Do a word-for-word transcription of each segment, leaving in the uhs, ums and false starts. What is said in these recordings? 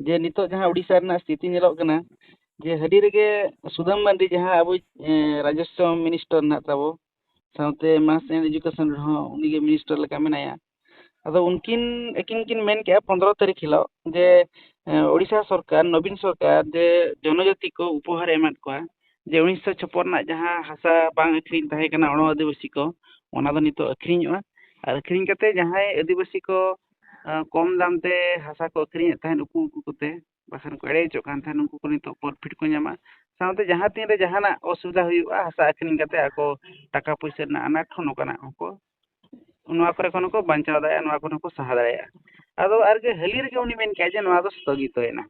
ᱡᱮ ᱱᱤᱛᱚᱜ ᱡᱟᱦᱟᱸ ᱩᱰᱤᱥᱟ ᱨᱮᱱᱟᱜ ᱥᱛᱷᱤᱛᱤ ᱧᱮᱞᱚᱜ ᱠᱟᱱᱟ, ᱡᱮ ᱦᱟᱹᱰᱤ ᱨᱮᱜᱮ ᱥᱩᱫᱟᱹᱢ ᱢᱟᱨᱰᱤ, ᱡᱟᱦᱟᱸ ᱟᱵᱚ, ᱮ, ᱨᱟᱡᱚᱥᱥᱚ ᱢᱤᱱᱤᱥᱴᱟᱨ ᱢᱮᱱᱟᱜ ᱛᱟᱵᱚ, ᱥᱟᱶᱛᱮ ᱢᱟᱥ ᱮᱱᱰ ᱮᱰᱩᱠᱮᱥᱚᱱ ᱨᱮᱦᱚᱸ ᱩᱱᱤᱜᱮ ᱢᱤᱱᱤᱥᱴᱟᱨ ᱞᱮᱠᱟ ᱢᱮᱱᱟᱭᱟ᱾ ᱟᱫᱚ ᱩᱱᱠᱤᱱ ᱟᱹᱠᱤᱱ ᱠᱤᱱ ᱢᱮᱱ ᱠᱮᱜᱼᱟ ᱯᱚᱱᱫᱽᱨᱚ ᱛᱟᱹᱨᱤᱠᱷ ᱦᱤᱞᱳᱜ ᱡᱮ, ᱮ, ᱳᱰᱤᱥᱟ ᱥᱚᱨᱠᱟᱨ, ᱱᱚᱵᱤᱱ ᱥᱚᱨᱠᱟᱨ, ᱡᱮ ᱡᱚᱱᱚᱡᱟᱛᱤ ᱠᱚ ᱩᱯᱚᱦᱟᱨ ᱮ ᱮᱢᱟᱫ ᱠᱚᱣᱟ, ᱡᱮ ᱩᱱᱤᱥᱥᱚ ᱪᱷᱚᱯᱯᱚᱱ ᱨᱮᱱᱟᱜ ᱡᱟᱦᱟᱸ ᱦᱟᱥᱟ ᱵᱟᱝ ᱟᱹᱠᱷᱨᱤᱧ ᱛᱟᱦᱮᱸ ᱠᱟᱱᱟ ᱚᱱᱟ ᱟᱹᱫᱤᱵᱟᱹᱥᱤ ᱠᱚ, ᱚᱱᱟ ᱫᱚ ᱱᱤᱛᱚᱜ ᱟᱹᱠᱷᱨᱤᱧᱚᱜᱼᱟ᱾ ᱟᱨ ᱟᱹᱠᱷᱨᱤᱧ ᱠᱟᱛᱮ ᱡᱟᱦᱟᱸᱭ ᱟᱹᱫᱤᱵᱟᱹᱥᱤ ᱠᱚ, ᱮ, ᱠᱚᱢ ᱫᱟᱢ ᱛᱮ ᱦᱟᱥᱟ ᱠᱚ ᱟᱹᱠᱷᱨᱤᱧᱮᱫ ᱛᱟᱦᱮᱸᱫ ᱩᱠᱩ ᱩᱠᱩ ᱠᱚᱛᱮ, ᱵᱟᱠᱷᱟᱱ ᱠᱚ ᱮᱲᱮ ᱦᱚᱪᱚᱜ ᱠᱟᱱ ᱛᱟᱦᱮᱸᱫ, ᱩᱱᱠᱩ ᱠᱚ ᱱᱤᱛᱚᱜ ᱯᱨᱚᱯᱷᱤᱴ ᱠᱚ ᱧᱟᱢᱟ᱾ ᱥᱟᱶᱛᱮ ᱡᱟᱦᱟᱸ ᱛᱤᱱ ᱨᱮ ᱡᱟᱦᱟᱱᱟᱜ ᱚᱥᱩᱵᱤᱫᱷᱟ ᱦᱩᱭᱩᱜᱼᱟ, ᱦᱟᱥᱟ ᱟᱹᱠᱷᱨᱤᱧ ᱠᱟᱛᱮ ᱟᱠᱚ ᱴᱟᱠᱟ ᱯᱩᱭᱥᱟᱹ ᱨᱮᱱᱟᱜ ᱟᱱᱟᱴ ᱦᱚᱸ ᱱᱚᱝᱠᱟᱱᱟᱜ ᱦᱚᱸᱠᱚ, ᱱᱚᱣᱟ ᱠᱚᱨᱮ ᱠᱷᱚᱱ ᱦᱚᱸᱠᱚ ᱵᱟᱧᱪᱟᱣ ᱫᱟᱲᱮᱭᱟᱜᱼᱟ, ᱱᱚᱣᱟ ᱠᱚᱨᱮ ᱦᱚᱸᱠᱚ ᱥᱟᱦᱟ ᱫᱟᱲᱮᱭᱟᱜᱼᱟ᱾ ᱟᱫᱚ ᱟᱨ ᱜᱮ ᱦᱟᱹᱞᱤ ᱨᱮᱜᱮ ᱩᱱᱤ ᱢᱮᱱ ᱠᱮᱜᱼᱟ ᱡᱮ ᱱᱚᱣᱟ ᱫᱚ ᱥᱛᱷᱚᱜᱤᱛᱚᱭᱮᱱᱟ᱾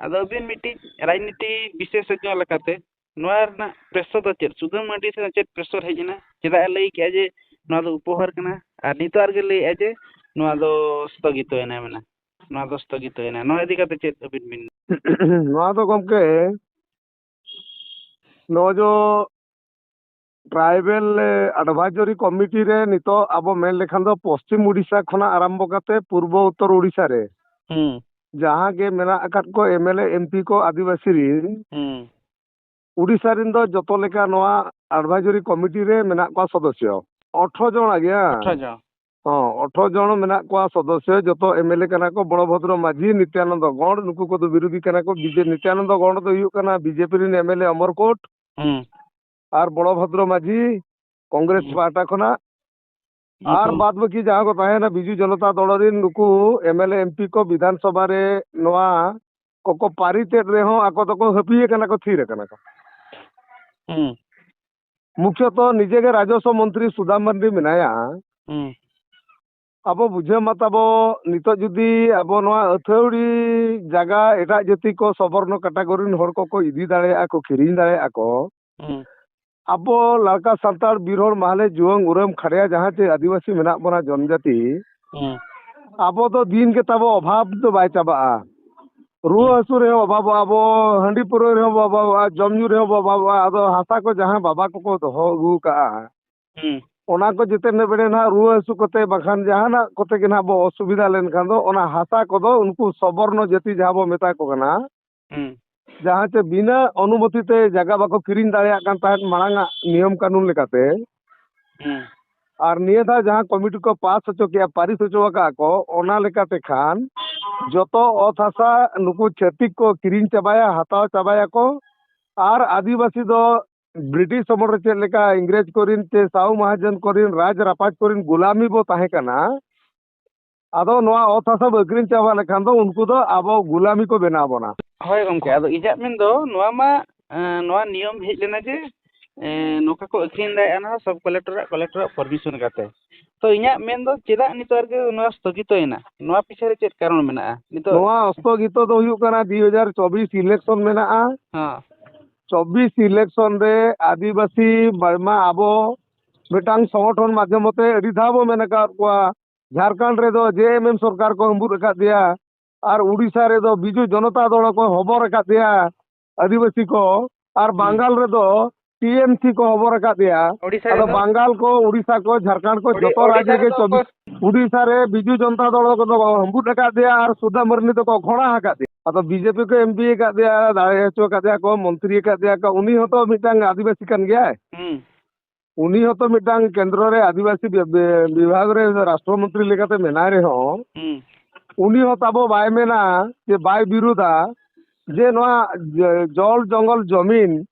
ᱟᱫᱚ ᱟᱹᱵᱤᱱ ᱢᱤᱫᱴᱤᱡ ᱨᱟᱡᱽᱱᱤᱛᱤ ᱵᱤᱥᱮᱥᱚᱡᱽᱧᱚ ᱞᱮᱠᱟᱛᱮ ᱱᱚᱣᱟ ᱨᱮᱱᱟᱜ ᱯᱨᱮᱥᱚᱨ ᱫᱚ ᱪᱮᱫ? ᱥᱩᱫᱟᱹᱢ ᱢᱟᱹᱨᱰᱤ ᱥᱮ ᱪᱮᱫ ᱯᱨᱮᱥᱚᱨ ᱦᱮᱡ ᱮᱱᱟ? ᱪᱮᱫᱟᱜ ᱮ ᱞᱟᱹᱭ ᱠᱮᱜᱼᱟ ᱡᱮ ᱱᱚᱣᱟ ᱫᱚ ᱩᱯᱚᱦᱟᱨ ᱠᱟᱱᱟ, ᱟᱨ ᱱᱤᱛᱚᱜ ᱟᱨ ᱜᱮ ᱞᱟᱹᱭᱮᱜᱼᱟ ᱡᱮ ᱱᱚᱣᱟ ᱫᱚ ᱥᱛᱷᱚᱜᱤᱛᱚᱭᱮᱱᱟ, ᱢᱮᱱᱟ ᱱᱚᱣᱟ ᱫᱚ ᱥᱛᱷᱚᱜᱤᱛᱚᱭᱮᱱᱟ? ᱱᱚᱣᱟ ᱤᱫᱤ ᱠᱟᱛᱮ ᱪᱮᱫ ᱟᱹᱵᱤᱱ ᱵᱤᱱ? ᱱᱚᱣᱟ ᱫᱚ ᱜᱚᱢᱠᱮ, ᱱᱚᱜᱼᱚᱭ ᱡᱚ ᱴᱨᱟᱭᱵᱮᱞ ᱟᱰᱵᱷᱟᱭᱡᱚᱨᱤ ᱠᱚᱢᱤᱴᱤ ᱨᱮ ᱱᱤᱛᱚᱜ ᱟᱵᱚ ᱢᱮᱱ ᱞᱮᱠᱷᱟᱱ ᱫᱚ ᱯᱚᱥᱪᱤᱢ ᱩᱰᱤᱥᱟ ᱠᱷᱚᱱᱟᱜ ᱟᱨᱟᱢᱵᱚ ᱠᱟᱛᱮ ᱯᱩᱨᱵᱚ ᱩᱛᱛᱚᱨ ᱩᱰᱤᱥᱟ ᱨᱮ ᱦᱩᱸ᱾ ᱡᱟᱦᱟᱸ ᱜᱮ ᱢᱮᱱᱟᱜ ᱟᱠᱟᱫ ᱠᱚ M L A, M P ᱠᱚ ᱟᱹᱫᱤᱵᱟᱹᱥᱤ ᱨᱤᱱ, ᱦᱩᱸ᱾ ᱩᱰᱤᱥᱟ ᱨᱤᱱ ᱫᱚ ᱡᱚᱛᱚ ᱞᱮᱠᱟ ᱱᱚᱣᱟ ᱟᱰᱵᱷᱟᱭᱡᱚᱨᱤ ᱠᱚᱢᱤᱴᱤ ᱨᱮ ᱢᱮᱱᱟᱜ ᱠᱚᱣᱟ ᱥᱚᱫᱚᱥᱭᱚ᱾ ᱟᱴᱷᱨᱚ ᱡᱚᱱ ᱜᱮ᱾ ᱟᱴᱷᱨᱚ ᱡᱚᱱ᱾ ᱦᱚᱸ, ᱟᱴᱷᱨᱚ ᱡᱚᱱ ᱢᱮᱱᱟᱜ ᱠᱚᱣᱟ ᱥᱚᱫᱚᱥᱭᱚ, ᱡᱚᱛᱚ ᱮᱢ ᱮᱞ ᱮ ᱠᱟᱱᱟ ᱠᱚ, ᱵᱚᱲᱚᱵᱷᱚᱫᱨᱚ ᱢᱟᱹᱡᱷᱤ, ᱱᱤᱛᱭᱟᱱᱚᱱᱫᱚ ᱜᱚᱸᱰ, ᱱᱩᱠᱩ ᱠᱚᱫᱚ ᱵᱤᱨᱳᱫᱷᱤ ᱠᱟᱱᱟ ᱠᱚ᱾ ᱵᱤᱡᱮ-, ᱱᱤᱛᱭᱟᱱᱚᱱᱫᱚ ᱜᱚᱸᱰ ᱫᱚ ᱦᱩᱭᱩᱜ ᱠᱟᱱᱟ ᱵᱤᱡᱮᱯᱤ ᱨᱤᱱ ᱮᱢ ᱮᱞ ᱮ ᱚᱢᱚᱨᱠᱳᱴ, ᱦᱩᱸ᱾ ᱟᱨ ᱵᱚᱲᱚᱵᱷᱚᱫᱨᱚ ᱢᱟᱹᱡᱷᱤ ᱠᱚᱝᱜᱨᱮᱥ ᱦᱩᱸ᱾ ᱯᱟᱦᱴᱟ ᱠᱷᱚᱱᱟᱜ, ᱟᱨ ᱱᱩᱠᱩ ᱵᱟᱫ ᱵᱟᱹᱠᱤ ᱡᱟᱦᱟᱸ ᱠᱚ ᱛᱟᱦᱮᱸᱱᱟ ᱵᱤᱡᱩ ᱡᱚᱱᱚᱛᱟ ᱫᱚᱞ ᱨᱤᱱ ᱱᱩᱠᱩ M L A, M P ᱠᱚ ᱵᱤᱫᱷᱟᱱ ᱥᱚᱵᱷᱟ ᱨᱮ ᱱᱚᱣᱟ ᱠᱚᱠᱚ ᱯᱟᱹᱨᱤ ᱛᱮᱫ ᱨᱮᱦᱚᱸ ᱟᱠᱚ ᱫᱚᱠᱚ ᱦᱟᱹᱯᱤᱭ ᱟᱠᱟᱱᱟ ᱠᱚ, ᱛᱷᱤᱨ ᱟᱠᱟᱱᱟ ᱠᱚ᱾ ᱦᱩᱸ᱾ ᱢᱩᱠᱷᱭᱚᱛᱚ ᱱᱤᱡᱮ ᱜᱮ ᱨᱟᱡᱚᱥᱣᱚ ᱢᱚᱱᱛᱨᱤ ᱥᱩᱫᱟᱢ ᱢᱟᱨᱰᱤ ᱢᱮᱱᱟᱭᱟ᱾ ᱦᱩᱸ᱾ ᱟᱵᱚ ᱵᱩᱡᱷᱟᱹᱣ ᱢᱟ ᱛᱟᱵᱚ, ᱱᱤᱛᱚᱜ ᱡᱩᱫᱤ ᱟᱵᱚ ᱱᱚᱣᱟ ᱟᱹᱛᱷᱟᱹᱣᱲᱤ ᱡᱟᱭᱜᱟ ᱮᱴᱟᱜ ᱡᱟᱹᱛᱤ ᱠᱚ ᱥᱚᱵᱚᱨᱱᱚ ᱠᱟᱴᱟᱜᱚᱨᱤ ᱨᱤᱱ ᱦᱚᱲ ᱠᱚᱠᱚ ᱤᱫᱤ ᱫᱟᱲᱮᱭᱟᱜᱼᱟ ᱠᱚ, ᱠᱤᱨᱤᱧ ᱫᱟᱲᱮᱭᱟᱜᱼᱟ ᱠᱚ, ᱦᱩᱸ᱾ ᱟᱵᱚ ᱞᱟᱲᱠᱟ ᱥᱟᱱᱛᱟᱲ, ᱵᱤᱨ ᱦᱚᱲ, ᱢᱟᱦᱞᱮ, ᱡᱩᱣᱟᱹᱱ, ᱩᱨᱟᱹᱢ, ᱠᱷᱟᱲᱭᱟ ᱡᱟᱦᱟᱸ ᱪᱮ ᱟᱹᱫᱤᱵᱟᱹᱥᱤ ᱢᱮᱱᱟᱜ ᱵᱚᱱᱟ, ᱡᱚᱱᱡᱟᱹᱛᱤ, ᱦᱩᱸ᱾ ᱟᱵᱚ ᱫᱚ ᱫᱤᱱ ᱜᱮ ᱛᱟᱵᱚ ᱚᱵᱷᱟᱵᱽ ᱫᱚ ᱵᱟᱭ ᱪᱟᱵᱟᱜᱼᱟ᱾ ᱨᱩᱣᱟᱹ ᱦᱩᱸ᱾ ᱦᱟᱹᱥᱩ ᱨᱮᱦᱚᱸ ᱚᱵᱷᱟᱵᱚᱜᱼᱟ ᱵᱚ, ᱦᱟᱺᱰᱤ ᱯᱟᱹᱣᱨᱟᱹ ᱨᱮᱦᱚᱸ ᱵᱚ ᱚᱵᱷᱟᱵᱚᱜᱼᱟ, ᱡᱚᱢ ᱧᱩ ᱨᱮᱦᱚᱸ ᱵᱚ ᱚᱵᱷᱟᱵᱚᱜᱼᱟ᱾ ᱟᱫᱚ ᱦᱟᱥᱟ ᱠᱚ ᱡᱟᱦᱟᱸ ᱵᱟᱵᱟ ᱠᱚᱠᱚ ᱫᱚᱦᱚ ᱟᱹᱜᱩ ᱠᱟᱜᱼᱟ, ᱦᱩᱸ᱾ ᱚᱱᱟ ᱠᱚ ᱡᱮᱛᱮ ᱱᱮᱵᱮᱲᱮ ᱱᱟᱦᱟᱜ ᱨᱩᱣᱟᱹ ᱦᱟᱹᱥᱩ ᱠᱚᱛᱮ ᱵᱟᱝᱠᱷᱟᱱ ᱡᱟᱦᱟᱱᱟᱜ ᱠᱚᱛᱮ ᱜᱮ ᱱᱟᱦᱟᱜ ᱵᱚ ᱚᱥᱩᱵᱤᱫᱷᱟ ᱞᱮᱱᱠᱷᱟᱱ ᱫᱚ, ᱚᱱᱟ ᱦᱟᱥᱟ ᱠᱚᱫᱚ ᱩᱱᱠᱩ ᱥᱚᱵᱚᱨᱱᱚ ᱡᱟᱹᱛᱤ ᱡᱟᱦᱟᱸ ᱵᱚ ᱢᱮᱛᱟ ᱠᱚ ᱠᱟᱱᱟ, ᱦᱩᱸ᱾ ᱡᱟᱦᱟᱸ ᱪᱮ ᱵᱤᱱᱟᱹ ᱚᱱᱩᱢᱚᱛᱤ ᱛᱮ ᱡᱟᱭᱜᱟ ᱵᱟᱠᱚ ᱠᱤᱨᱤᱧ ᱫᱟᱲᱮᱭᱟᱜ ᱠᱟᱱ ᱛᱟᱦᱮᱸᱫ ᱢᱟᱲᱟᱝ ᱟᱜ ᱱᱤᱭᱚᱢ ᱠᱟᱹᱱᱩᱱ ᱞᱮᱠᱟᱛᱮ᱾ ᱦᱩᱸ᱾ ᱟᱨ ᱱᱤᱭᱟᱹ ᱫᱷᱟᱣ ᱡᱟᱦᱟᱸ ᱠᱚᱢᱤᱴᱤ ᱠᱚ ᱯᱟᱥ ᱦᱚᱪᱚ ᱠᱮᱜᱼᱟ, ᱯᱟᱹᱨᱤᱥ ᱦᱚᱪᱚ ᱟᱠᱟᱫ ᱠᱚ, ᱚᱱᱟ ᱞᱮᱠᱟᱛᱮ ᱠᱷᱟᱱ ᱡᱚᱛᱚ ᱚᱛ ᱦᱟᱥᱟ ᱱᱩᱠᱩ ᱪᱷᱟᱹᱛᱤᱠ ᱠᱚ ᱠᱤᱨᱤᱧ ᱪᱟᱵᱟᱭᱟ, ᱦᱟᱛᱟᱣ ᱪᱟᱵᱟᱭᱟᱠᱚ᱾ ᱟᱨ ᱟᱹᱫᱤᱵᱟᱹᱥᱤ ᱫᱚ ᱵᱨᱤᱴᱤᱥ ᱟᱢᱚᱞ ᱨᱮ ᱪᱮᱫ ᱞᱮᱠᱟ ᱤᱝᱨᱮᱡᱽ ᱠᱚᱨᱮᱱ ᱪᱮ ᱥᱟᱦᱩ ᱢᱟᱦᱟᱡᱚᱱ ᱠᱚᱨᱮᱱ ᱨᱟᱡᱽ ᱨᱟᱯᱟᱡᱽ ᱠᱚᱨᱮᱱ ᱜᱩᱞᱟᱢᱤ ᱵᱚ ᱛᱟᱦᱮᱸ ᱠᱟᱱᱟ, ᱟᱫᱚ ᱱᱚᱣᱟ ᱚᱛ ᱦᱟᱥᱟ ᱵᱚ ᱟᱹᱠᱷᱨᱤᱧ ᱪᱟᱵᱟ ᱞᱮᱠᱷᱟᱱ ᱫᱚ ᱩᱱᱠᱩ ᱫᱚ ᱟᱵᱚ ᱜᱩᱞᱟᱢᱤ ᱠᱚ ᱵᱮᱱᱟᱣ ᱵᱚᱱᱟ᱾ ᱦᱳᱭ ᱜᱚᱢᱠᱮ, ᱟᱫᱚ ᱤᱧᱟᱹᱜ ᱢᱮᱱ ᱫᱚ ᱱᱚᱣᱟ ᱢᱟ, ᱮᱸ, ᱱᱚᱣᱟ ᱱᱤᱭᱚᱢ ᱦᱮᱡ ᱞᱮᱱᱟ ᱡᱮ, ᱮᱸ, ᱱᱚᱝᱠᱟ ᱠᱚ ᱟᱹᱠᱷᱨᱤᱧ ᱫᱟᱲᱮᱭᱟᱜᱼᱟ, ᱚᱱᱟ ᱦᱚᱸ ᱥᱚᱵ ᱠᱚᱞᱮᱠᱴᱚᱨᱟᱜ, ᱠᱚᱞᱮᱠᱴᱚᱨᱟᱜ ᱯᱟᱨᱢᱤᱥᱚᱱ ᱠᱟᱛᱮ᱾ ᱛᱚ ᱤᱧᱟᱹᱜ ᱢᱮᱱ ᱫᱚ ᱪᱮᱫᱟᱜ ᱱᱤᱛᱚᱜ ᱟᱨᱠᱤ ᱱᱚᱣᱟ ᱥᱛᱷᱚᱜᱤᱛᱚᱭᱮᱱᱟ? ᱱᱚᱣᱟ ᱯᱤᱪᱷᱮ ᱨᱮ ᱪᱮᱫ ᱠᱟᱨᱚᱱ ᱢᱮᱱᱟᱜᱼᱟ ᱱᱤᱛᱚᱜ? ᱱᱚᱣᱟ ᱚᱥᱛᱷᱚᱜᱤᱛᱚ ᱫᱚ ᱦᱩᱭᱩᱜ ᱠᱟᱱᱟ ᱫᱩ ᱦᱟᱡᱟᱨ ᱪᱚᱵᱵᱤᱥ ᱤᱞᱮᱠᱥᱚᱱ ᱢᱮᱱᱟᱜᱼᱟ᱾ ᱦᱮᱸ᱾ ᱪᱚᱵᱵᱤᱥ ᱤᱞᱮᱠᱥᱚᱱ ᱨᱮ ᱟᱹᱫᱤᱵᱟᱹᱥᱤ ᱵᱟᱝᱢᱟ ᱟᱵᱚ ᱢᱤᱫᱴᱟᱝ ᱥᱚᱝᱜᱚᱴᱷᱚᱱ ᱢᱟᱫᱽᱫᱷᱚᱢ ᱛᱮ ᱟᱹᱰᱤ ᱫᱷᱟᱣ ᱵᱚ ᱢᱮᱱ ᱟᱠᱟᱫ ᱠᱚᱣᱟ᱾ ᱡᱷᱟᱲᱠᱷᱚᱸᱰ ᱨᱮᱫᱚ ᱡᱮ ᱮᱢ ᱮᱢ ᱥᱚᱨᱠᱟᱨ ᱠᱚ ᱦᱟᱹᱢᱵᱩᱫ ᱟᱠᱟᱫ ᱫᱮᱭᱟ, ᱟᱨ ᱩᱲᱤᱥᱥᱟ ᱨᱮᱫᱚ ᱵᱤᱡᱩ ᱡᱚᱱᱚᱛᱟ ᱫᱚᱞ ᱠᱚ ᱦᱚᱵᱚᱨ ᱟᱠᱟᱫ ᱫᱮᱭᱟ ᱟᱹᱫᱤᱵᱟᱹᱥᱤ ᱠᱚ, ᱟᱨ ᱦᱩᱸ᱾ ᱵᱟᱝᱜᱟᱞ ᱨᱮᱫᱚ ᱴᱤ ᱮᱢ ᱥᱤ ᱠᱚ ᱦᱚᱵᱚᱨ ᱟᱠᱟᱫ ᱫᱮᱭᱟ᱾ ᱩᱲᱤᱥᱥᱟ ᱟᱫᱚ ᱨᱮᱫᱚ? ᱵᱟᱝᱜᱟᱞ ᱠᱚ, ᱩᱲᱤᱥᱥᱟ ᱠᱚ, ᱡᱷᱟᱲᱠᱷᱚᱸᱰ ᱠᱚ, ᱩᱲᱤ-, ᱡᱚᱛᱚ ᱨᱟᱡᱽ ᱩᱲᱤᱥᱥᱟ ᱨᱮᱜᱮ ᱨᱮᱫᱚ ᱪᱚᱵᱵᱤᱥ, ᱚᱠᱚᱭ? ᱩᱲᱤᱥᱥᱟ ᱨᱮ ᱵᱤᱡᱩ ᱡᱚᱱᱚᱛᱟ ᱫᱚᱞ ᱠᱚᱫᱚ ᱦᱟᱹᱢᱵᱩᱫ ᱟᱠᱟᱫ ᱫᱮᱭᱟ ᱟᱨ ᱥᱩᱫᱷᱟ ᱢᱟᱹᱨᱰᱤ ᱫᱚᱠᱚ ᱜᱷᱚᱲᱟ ᱟᱠᱟᱫ ᱫᱮᱭᱟ᱾ ᱟᱫᱚ ᱵᱤᱡᱮᱯᱤ ᱠᱚ ᱮᱢ ᱯᱤ ᱟᱠᱟᱫ ᱫᱮᱭᱟ, ᱫᱟᱲᱮ ᱦᱚᱪᱚ ᱟᱠᱟᱫ ᱫᱮᱭᱟ ᱠᱚ, ᱢᱚᱱᱛᱨᱤ ᱟᱠᱟᱫ ᱫᱮᱭᱟ ᱠᱚ, ᱩᱱᱤ ᱦᱚᱸᱛᱚ ᱢᱤᱫᱴᱟᱝ ᱟᱹᱫᱤᱵᱟᱹᱥᱤ ᱠᱟᱱ ᱜᱮᱭᱟᱭ᱾ ᱦᱩᱸ᱾ ᱩᱱᱤ ᱦᱚᱸᱛᱚ ᱢᱤᱫᱴᱟᱝ ᱠᱮᱱᱫᱨᱚ ᱨᱮ ᱟᱹᱫᱤᱵᱟᱹᱥᱤ ᱵᱤ-, ᱵᱤ-, ᱵᱤᱵᱷᱟᱜᱽ ᱨᱮ ᱨᱟᱥᱴᱨᱚ ᱢᱚᱱᱛᱨᱤ ᱞᱮᱠᱟᱛᱮ ᱢᱮᱱᱟᱭ ᱨᱮᱦᱚᱸ, ᱦᱩᱸ᱾ ᱩᱱᱤ ᱦᱚᱸ ᱛᱟᱵᱚ ᱵᱟᱭ ᱢᱮᱱᱟ ᱡᱮ ᱵᱟᱭ ᱵᱤᱨᱩᱫᱷᱟ ᱡᱮ ᱱᱚᱣᱟ ᱡ-, ᱡᱚᱞ ᱡᱚᱝᱜᱚᱞ ᱡᱚᱢᱤᱱ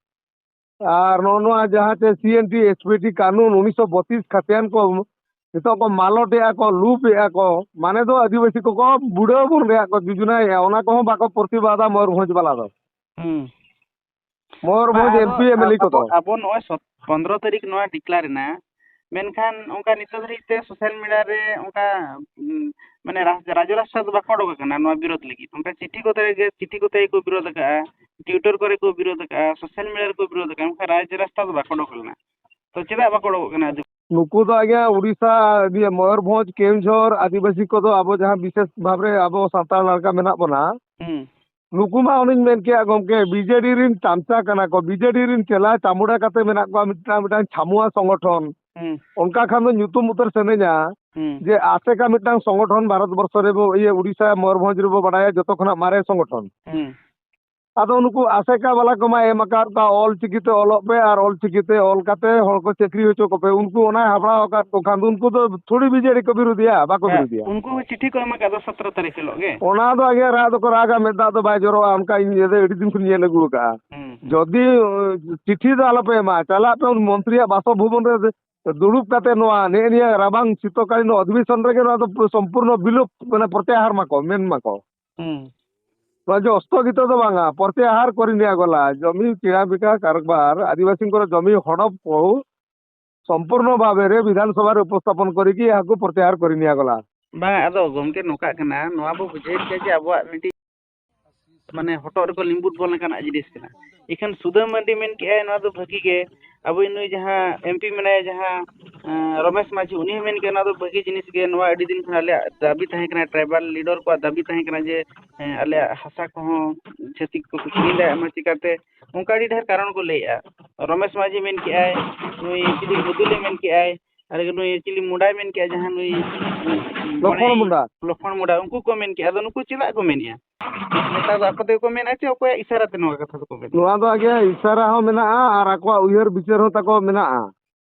ᱟᱨ ᱱᱚᱜᱼᱚ ᱱᱚᱣᱟ ᱡᱟᱦᱟᱸ ᱪᱮ ᱥᱤ N T S P T ᱠᱟᱹᱱᱩᱱ ᱩᱱᱤᱥᱥᱚ ᱵᱚᱛᱤᱥ ᱠᱷᱟᱛᱤᱭᱟᱱ ᱠᱚ ᱱᱤᱛᱚᱜ ᱠᱚ ᱢᱟᱞᱚᱴᱮᱜᱼᱟ ᱠᱚ, ᱞᱩᱯᱮᱜᱼᱟ ᱠᱚ, ᱢᱟᱱᱮ ᱫᱚ ᱟᱹᱫᱤᱵᱟᱹᱥᱤ ᱠᱚᱠᱚ ᱵᱩᱰᱟᱹᱣ ᱵᱚᱱ ᱨᱮᱭᱟᱜ ᱠᱚ ᱡᱳᱡᱚᱱᱟᱭᱮᱜᱼᱟ, ᱚᱱᱟ ᱠᱚᱦᱚᱸ ᱵᱟᱠᱚ ᱯᱨᱚᱛᱤᱵᱟᱫᱟ ᱢᱚᱭᱩᱨᱵᱷᱚᱸᱡᱽ ᱵᱟᱞᱟ ᱫᱚ᱾ ᱦᱩᱸ᱾ ᱢᱚᱭᱩᱨᱵᱷᱚᱸᱡᱽ ᱟᱫᱚ M P M L A ᱟᱵᱚ, ᱠᱚᱫᱚ᱾ ᱟᱵᱚ ᱱᱚᱜᱼᱚᱭ ᱥᱚᱛ-, ᱯᱚᱱᱫᱽᱨᱚ ᱛᱟᱹᱨᱤᱠᱷ ᱱᱚᱣᱟ declare ᱮᱱᱟ, ᱢᱮᱱᱠᱷᱟᱱ ᱚᱱᱠᱟ ᱱᱤᱛᱚᱜ ᱫᱷᱟᱹᱨᱤᱡ ᱛᱮ social media ᱨᱮ ᱚᱱᱠᱟ, ᱩᱸ, ᱢᱟᱱᱮ ᱨᱟᱥ-, ᱨᱟᱡᱽ ᱨᱟᱥᱛᱟ ᱫᱚ ᱵᱟᱠᱚ ᱚᱰᱚᱠ ᱟᱠᱟᱱᱟ ᱱᱚᱣᱟ ᱵᱤᱨᱳᱫᱷ ᱞᱟᱹᱜᱤᱫ᱾ ᱚᱱᱠᱟ ᱪᱤᱴᱷᱤ ᱠᱚᱛᱮ ᱜᱮ, ᱪᱤᱴᱷᱤ ᱠᱚᱛᱮ ᱜᱮᱠᱚ ᱵᱤᱨᱳᱫᱷ ᱟᱠᱟᱜᱼᱟ, Twitter ᱠᱚᱨᱮ ᱠᱚ ᱵᱤᱨᱳᱫᱷ ᱟᱠᱟᱜᱼᱟ, social media ᱨᱮᱠᱚ ᱵᱤᱨᱳᱫᱷ ᱟᱠᱟᱜᱼᱟ, ᱢᱮᱱᱠᱷᱟᱱ ᱨᱟᱡᱽ ᱨᱟᱥᱛᱟ ᱫᱚ ᱵᱟᱠᱚ ᱚᱰᱚᱠ ᱞᱮᱱᱟ᱾ ᱛᱚ ᱪᱮᱫᱟᱜ ᱵᱟᱠᱚ ᱚᱰᱚᱠᱚᱜ ᱠᱟᱱᱟ? ᱱᱩᱠᱩ ᱫᱚ ᱟᱜᱮ ᱩᱲᱤᱥᱥᱟ, ᱤᱭᱟᱹ, ᱢᱚᱭᱩᱨᱵᱷᱚᱸᱡᱽ, ᱠᱮᱣᱚᱱᱡᱷᱚᱨ ᱟᱹᱫᱤᱵᱟᱹᱥᱤ ᱠᱚᱫᱚ ᱟᱵᱚ ᱡᱟᱦᱟᱸ ᱵᱤᱥᱮᱥ ᱵᱷᱟᱵᱽ ᱨᱮ ᱟᱵᱚ ᱥᱟᱱᱛᱟᱲ ᱞᱮᱠᱟ ᱢᱮᱱᱟᱜ ᱵᱚᱱᱟ, ᱦᱩᱸ᱾ ᱱᱩᱠᱩ ᱢᱟ ᱚᱱᱮᱧ ᱢᱮᱱ ᱠᱮᱜᱼᱟ ᱜᱚᱢᱠᱮ, ᱵᱤ ᱡᱮ ᱰᱤ ᱨᱤᱱ ᱪᱟᱢᱪᱟ ᱠᱟᱱᱟ ᱠᱚ, ᱵᱤ ᱡᱮ ᱰᱤ ᱨᱤᱱ ᱪᱮᱞᱟ ᱪᱟᱢᱩᱰᱟ ᱠᱟᱛᱮ ᱢᱮᱱᱟᱜ ᱠᱚᱣᱟ ᱢᱤᱫᱴᱟᱝ, ᱢᱤᱫᱴᱟᱝ ᱪᱷᱟᱢᱩᱣᱟ ᱥᱚᱝᱜᱚᱴᱷᱚᱱ᱾ ᱦᱩᱸ᱾ ᱚᱱᱠᱟ ᱠᱷᱟᱱ ᱫᱚ ᱧᱩᱛᱩᱢ ᱩᱛᱟᱹᱨ ᱥᱟᱱᱟᱧᱟ ᱦᱩᱸ᱾ ᱡᱮ ᱟᱥᱮᱠᱟ ᱢᱤᱫᱴᱟᱝ ᱥᱚᱝᱜᱚᱴᱷᱚᱱ ᱵᱷᱟᱨᱚᱛ ᱵᱚᱨᱥᱚ ᱨᱮᱵᱚ, ᱤᱭᱟᱹ, ᱩᱲᱤᱥᱥᱟ, ᱢᱚᱭᱩᱨᱵᱷᱚᱸᱡᱽ ᱨᱮᱵᱚ ᱵᱟᱰᱟᱭᱟ ᱡᱚᱛᱚ ᱠᱷᱚᱱᱟᱜ ᱢᱟᱨᱮ ᱥᱚᱝᱜᱚᱴᱷᱚᱱ᱾ ᱦᱩᱸ᱾ ᱟᱫᱚ ᱩᱱᱠᱩ ᱟᱥᱮᱠᱟ ᱵᱟᱞᱟ ᱠᱚᱢᱟ ᱮᱢ ᱟᱠᱟᱫ ᱠᱚᱣᱟ, ᱚᱞ ᱪᱤᱠᱤ ᱛᱮ ᱚᱞᱚᱜ ᱯᱮ ᱟᱨ ᱚᱞ ᱪᱤᱠᱤ ᱛᱮ ᱚᱞ ᱠᱟᱛᱮ ᱦᱚᱲ ᱠᱚ ᱪᱟᱹᱠᱨᱤ ᱦᱚᱪᱚ ᱠᱚᱯᱮ᱾ ᱩᱱᱠᱩ ᱚᱱᱟᱭ ᱦᱟᱵᱲᱟᱣ ᱟᱠᱟᱫ ᱠᱚ ᱠᱷᱟᱱ ᱫᱚ ᱩᱱᱠᱩ ᱫᱚ ᱛᱷᱚᱲᱤ ᱵᱤᱡᱮᱰᱤ ᱠᱚ ᱵᱤᱨᱳᱫᱷᱤᱭᱟ, ᱵᱟᱠᱚ ᱦᱮᱸ, ᱵᱤᱨᱳᱫᱷᱤᱭᱟ᱾ ᱩᱱᱠᱩ ᱦᱚᱸ ᱪᱤᱴᱷᱤ ᱠᱚ ᱮᱢ ᱟᱠᱟᱫ ᱫᱚ ᱥᱚᱛᱨᱚ ᱛᱟᱹᱨᱤᱠᱷ ᱦᱤᱞᱳᱜ ᱜᱮ᱾ ᱚᱱᱟ ᱫᱚ ᱟᱜᱮ ᱨᱟᱜ ᱫᱚᱠᱚ ᱨᱟᱜᱟ, ᱢᱮᱫ ᱫᱟᱜ ᱫᱚ ᱵᱟᱭ ᱡᱚᱨᱚᱜᱼᱟ, ᱚᱱᱠᱟ ᱤᱧ ᱟᱹᱰᱤ ᱫᱤᱱ ᱠᱷᱚᱱ ᱧᱮᱞ ᱟᱹᱜᱩ ᱟᱠᱟᱫᱼᱟ᱾ ᱦᱩᱸ, ᱦᱩᱸ᱾ ᱡᱩᱫᱤ, ᱩ, ᱪᱤᱴᱷᱤ ᱫᱚ ᱟᱞᱚᱯᱮ ᱮᱢᱟ, ᱪᱟᱞᱟᱜ ᱯᱮ ᱩᱱ ᱢᱚᱱᱛᱨᱤᱭᱟᱜ ᱵᱟᱥᱚᱵᱷᱚᱵᱚᱱ ᱨᱮ ᱫᱩᱲᱩᱵ ᱠᱟᱛᱮ ᱱᱚᱣᱟ ᱱᱮᱜᱼᱮ ᱱᱤᱭᱟᱹ ᱨᱟᱵᱟᱝ ᱥᱤᱛᱚᱠᱟᱞᱤᱱ ᱚᱫᱷᱤᱵᱮᱥᱚᱱ ᱨᱮᱜᱮ ᱱᱚᱣᱟ ᱫᱚ ᱥᱚᱢᱯᱩᱨᱱᱚ ᱵᱤᱞᱳᱯ, ᱢᱟᱱᱮ ᱯᱨᱚᱛᱭᱟᱦᱟᱨ ᱢᱟᱠᱚ, ᱢᱮᱱ ᱢᱟᱠᱚ᱾ ᱦᱩᱸ᱾ ᱱᱚᱣᱟ ᱡᱮ ᱚᱥᱛᱷᱚᱜᱤᱛᱚ ᱫᱚ ᱵᱟᱝᱟ, ᱯᱨᱚᱛᱭᱟᱦᱟᱨ ᱠᱚᱨᱤ ᱱᱤᱭᱟ ᱜᱚᱞᱟ, ᱡᱚᱢᱤ ᱠᱤᱬᱟ ᱵᱤᱠᱟ ᱠᱟᱨᱵᱟᱨ, ᱟᱹᱫᱤᱵᱟᱹᱥᱤ ᱠᱚᱨᱮ ᱡᱚᱢᱤ ᱦᱚᱲᱚᱯ ᱠᱚ ᱥᱚᱢᱯᱩᱨᱱᱚ ᱵᱷᱟᱵᱮ ᱨᱮ ᱵᱤᱫᱷᱟᱱ ᱥᱚᱵᱷᱟ ᱨᱮ ᱩᱯᱚᱥᱛᱷᱟᱯᱚᱱ ᱠᱚᱨᱤ ᱜᱮ ᱮᱦᱟᱠᱚ ᱯᱨᱚᱛᱭᱟᱦᱟᱨ ᱠᱚᱨᱤ ᱱᱤᱭᱟ ᱜᱚᱞᱟ᱾ ᱵᱟᱝ, ᱟᱫᱚ ᱜᱚᱢᱠᱮ ᱱᱚᱝᱠᱟᱜ ᱠᱟᱱᱟ, ᱱᱚᱣᱟ ᱵᱚ ᱵᱩᱡᱷᱟᱹᱣ ᱠᱮᱫᱟ ᱡᱮ ᱟᱵᱚᱣᱟᱜ ᱢᱤᱫᱴᱤᱡ ᱢᱟᱱᱮ ᱦᱚᱴᱚᱜ ᱨᱮᱠᱚ ᱞᱤᱸᱵᱩᱫ ᱵᱚᱱ ᱞᱮᱠᱟᱱᱟᱜ ᱡᱤᱱᱤᱥ ᱠᱟᱱᱟ᱾ ᱤᱠᱷᱟᱹᱱ ᱥᱩᱫᱟᱹᱢ ᱢᱟᱹᱨᱰᱤ ᱢᱮᱱ ᱠᱮᱜᱼᱟᱭ ᱱᱚᱣᱟ ᱫᱚ ᱵᱷᱟᱹᱜᱤ ᱜᱮ, ᱟᱵᱚ ᱱᱩᱭ ᱡᱟᱦᱟᱸ ᱮᱢ ᱯᱤ ᱢᱮᱱᱟᱭᱟ, ᱡᱟᱦᱟᱸ, ᱮᱸ, ᱨᱚᱢᱮᱥ ᱢᱟᱹᱡᱷᱤ, ᱩᱱᱤ ᱦᱚᱸ ᱢᱮᱱ ᱠᱮᱜᱼᱟ ᱱᱚᱣᱟ ᱫᱚ ᱵᱷᱟᱹᱜᱤ ᱡᱤᱱᱤᱥ ᱜᱮ, ᱱᱚᱣᱟ ᱟᱹᱰᱤ ᱫᱤᱱ ᱠᱷᱚᱱ ᱟᱞᱮᱭᱟᱜ ᱫᱟᱹᱵᱤ ᱛᱟᱦᱮᱸ ᱠᱟᱱᱟ, ᱴᱨᱟᱭᱵᱟᱞ ᱞᱤᱰᱟᱨ ᱠᱚᱣᱟᱜ ᱫᱟᱹᱵᱤ ᱛᱟᱦᱮᱸ ᱠᱟᱱᱟ ᱡᱮ, ᱮᱸ, ᱟᱞᱮᱭᱟᱜ ᱦᱟᱥᱟ ᱠᱚᱦᱚᱸ ᱪᱷᱟᱹᱛᱤᱠ ᱠᱚᱠᱚ ᱠᱤᱨᱤᱧ ᱫᱟᱲᱮᱭᱟᱜ ᱢᱟ᱾ ᱪᱤᱠᱟᱹᱛᱮ ᱚᱱᱠᱟ ᱟᱹᱰᱤ ᱰᱷᱮᱨ ᱠᱟᱨᱚᱱ ᱠᱚ ᱞᱟᱹᱭᱮᱜᱼᱟ᱾ ᱨᱚᱢᱮᱥ ᱢᱟᱹᱡᱷᱤ ᱢᱮᱱ ᱠᱮᱜᱼᱟᱭ, ᱱᱩᱭ ᱪᱤᱞᱤ ᱢᱩᱫᱩᱞᱤ ᱢᱮᱱ ᱠᱮᱜᱼᱟᱭ, ᱟᱨ ᱱᱩᱭ ᱪᱤᱞᱤ ᱢᱩᱱᱰᱟᱭ ᱢᱮᱱ ᱠᱮᱜᱼᱟ, ᱡᱟᱦᱟᱸ ᱱᱩᱭ ᱞᱚᱠᱷᱢᱚᱬ ᱢᱩᱱᱰᱟ᱾ ᱞᱚᱠᱷᱢᱚᱬ ᱢᱩᱱᱰᱟ, ᱩᱱᱠᱩ ᱠᱚ ᱢᱮᱱ ᱠᱮᱜᱼᱟ᱾ ᱟᱫᱚ ᱱᱩᱠᱩ ᱪᱮᱫᱟᱜ ᱠᱚ ᱢᱮᱱᱮᱜᱼᱟ? ᱱᱮᱛᱟᱨ ᱫᱚ ᱟᱠᱚ ᱛᱮᱜᱮ ᱠᱚ ᱢᱮᱱᱟ ᱪᱮ ᱚᱠᱚᱭᱟᱜ ᱤᱥᱟᱨᱟ ᱛᱮ ᱱᱚᱣᱟ ᱠᱟᱛᱷᱟ ᱫᱚᱠᱚ ᱢᱮᱱᱟ? ᱱᱚᱣᱟ ᱫᱚ ᱟᱜᱮ ᱤᱥᱟᱨᱟ ᱦᱚᱸ ᱢᱮᱱᱟᱜᱼᱟ ᱟᱨ ᱟᱠᱚᱣᱟᱜ ᱩᱭᱦᱟᱹᱨ ᱵᱤᱪᱟᱹᱨ ᱦᱚᱸ ᱛᱟᱠᱚ ᱢᱮᱱᱟᱜᱼᱟ᱾